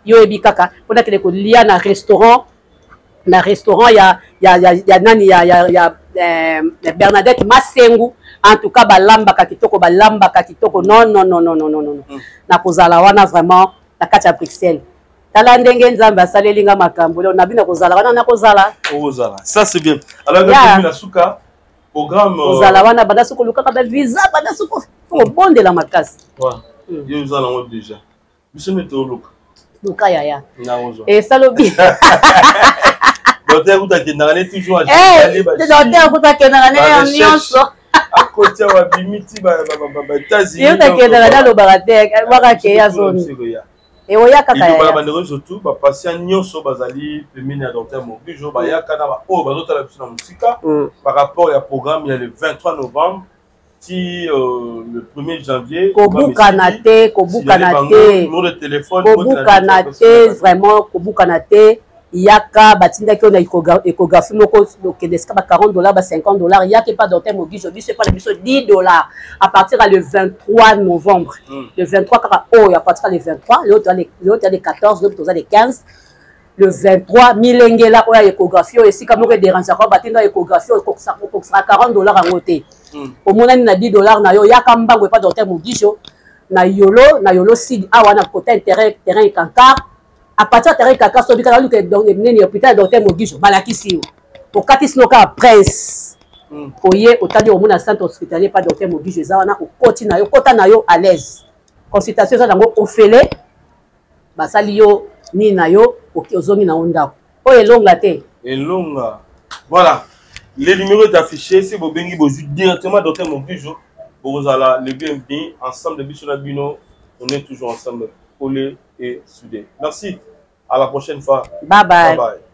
yo oyebi kaka mpo nakende kolia na restaurant na restaurant ya, ya, ya, ya nani ya, ya, ya eh, Bernadette Masengu en tout cas balambaka kitoko balambaka kitoko non non non non non non non mm. nakozala wana vraiment na kati ya Bruxelles tala ndenge nzambe asaleli nga makambo leo nabi nakozala wana nakozala okozala ça c'est bien alors yeah. na suka programme euh, ozala wana banda soki olukaka bavisa banda soki obondela makasi ouais. mm. yo oza nango déjà biso nde toluka luka yaya esalobi docteur kuta akendaka ne toujours docteur kuta akendaka ne nyonso. Akoti awa abimi ti baétats-unis. Ye nakendaka nalobaka te waka ke ya zoni eoya kaka. Yaya bandeko surtout bapatient nyonso bazali pembeni ya docteur Mogijo, bayaka na baoyo bazotala biso na mosika par rapport ya programme ya le 23 novembre ti le 1er janvier. Kobukana te, kobukana te, kobukana te, vraiment kobukana te. Yaka, batindaki oyo na échographie moko, okende esika ba 40 $, ba 50 $. Yaka epa docteur Mogijo, biso epa na biso 10 $ à partir ya le 23 novembre. Le 23 kaka oyo, à partir ya le 23, lelo toya le 14, lobi toza le 15. Le 23, milengela oyo ya échographie, oyo esika moko edérangeaka, batinda échographie oyo okokisaka 40 $ yango te. Omonani na 10 $ na yo, yaka mbango epa docteur Mogijo na Yolo, na Yolo Sud awa, na kota terrain Eckankar. À partir ya terrain Eckankar, soki kaka oluka nini, hôpital ya docteur Mogijo, balakisi yo, okatisi no kaka prince, oye otali, omona centre hospitalier pa docteur Mogijo eza wana. Okoti na yo, kota na yo à l'aise, consultation eza nango ofele, basali yo nini na yo, ozongi na yo ndako. Oyo elonga te. Elonga, voilà, le numéro est affiché. Si bobengi, bozwi directement docteur Mogijo, bokozala le bienvenu. Ensemble, biso na bino, on est toujours ensemble, collé et soudé. Merci, à la prochaine fois. Bye bye, bye, bye.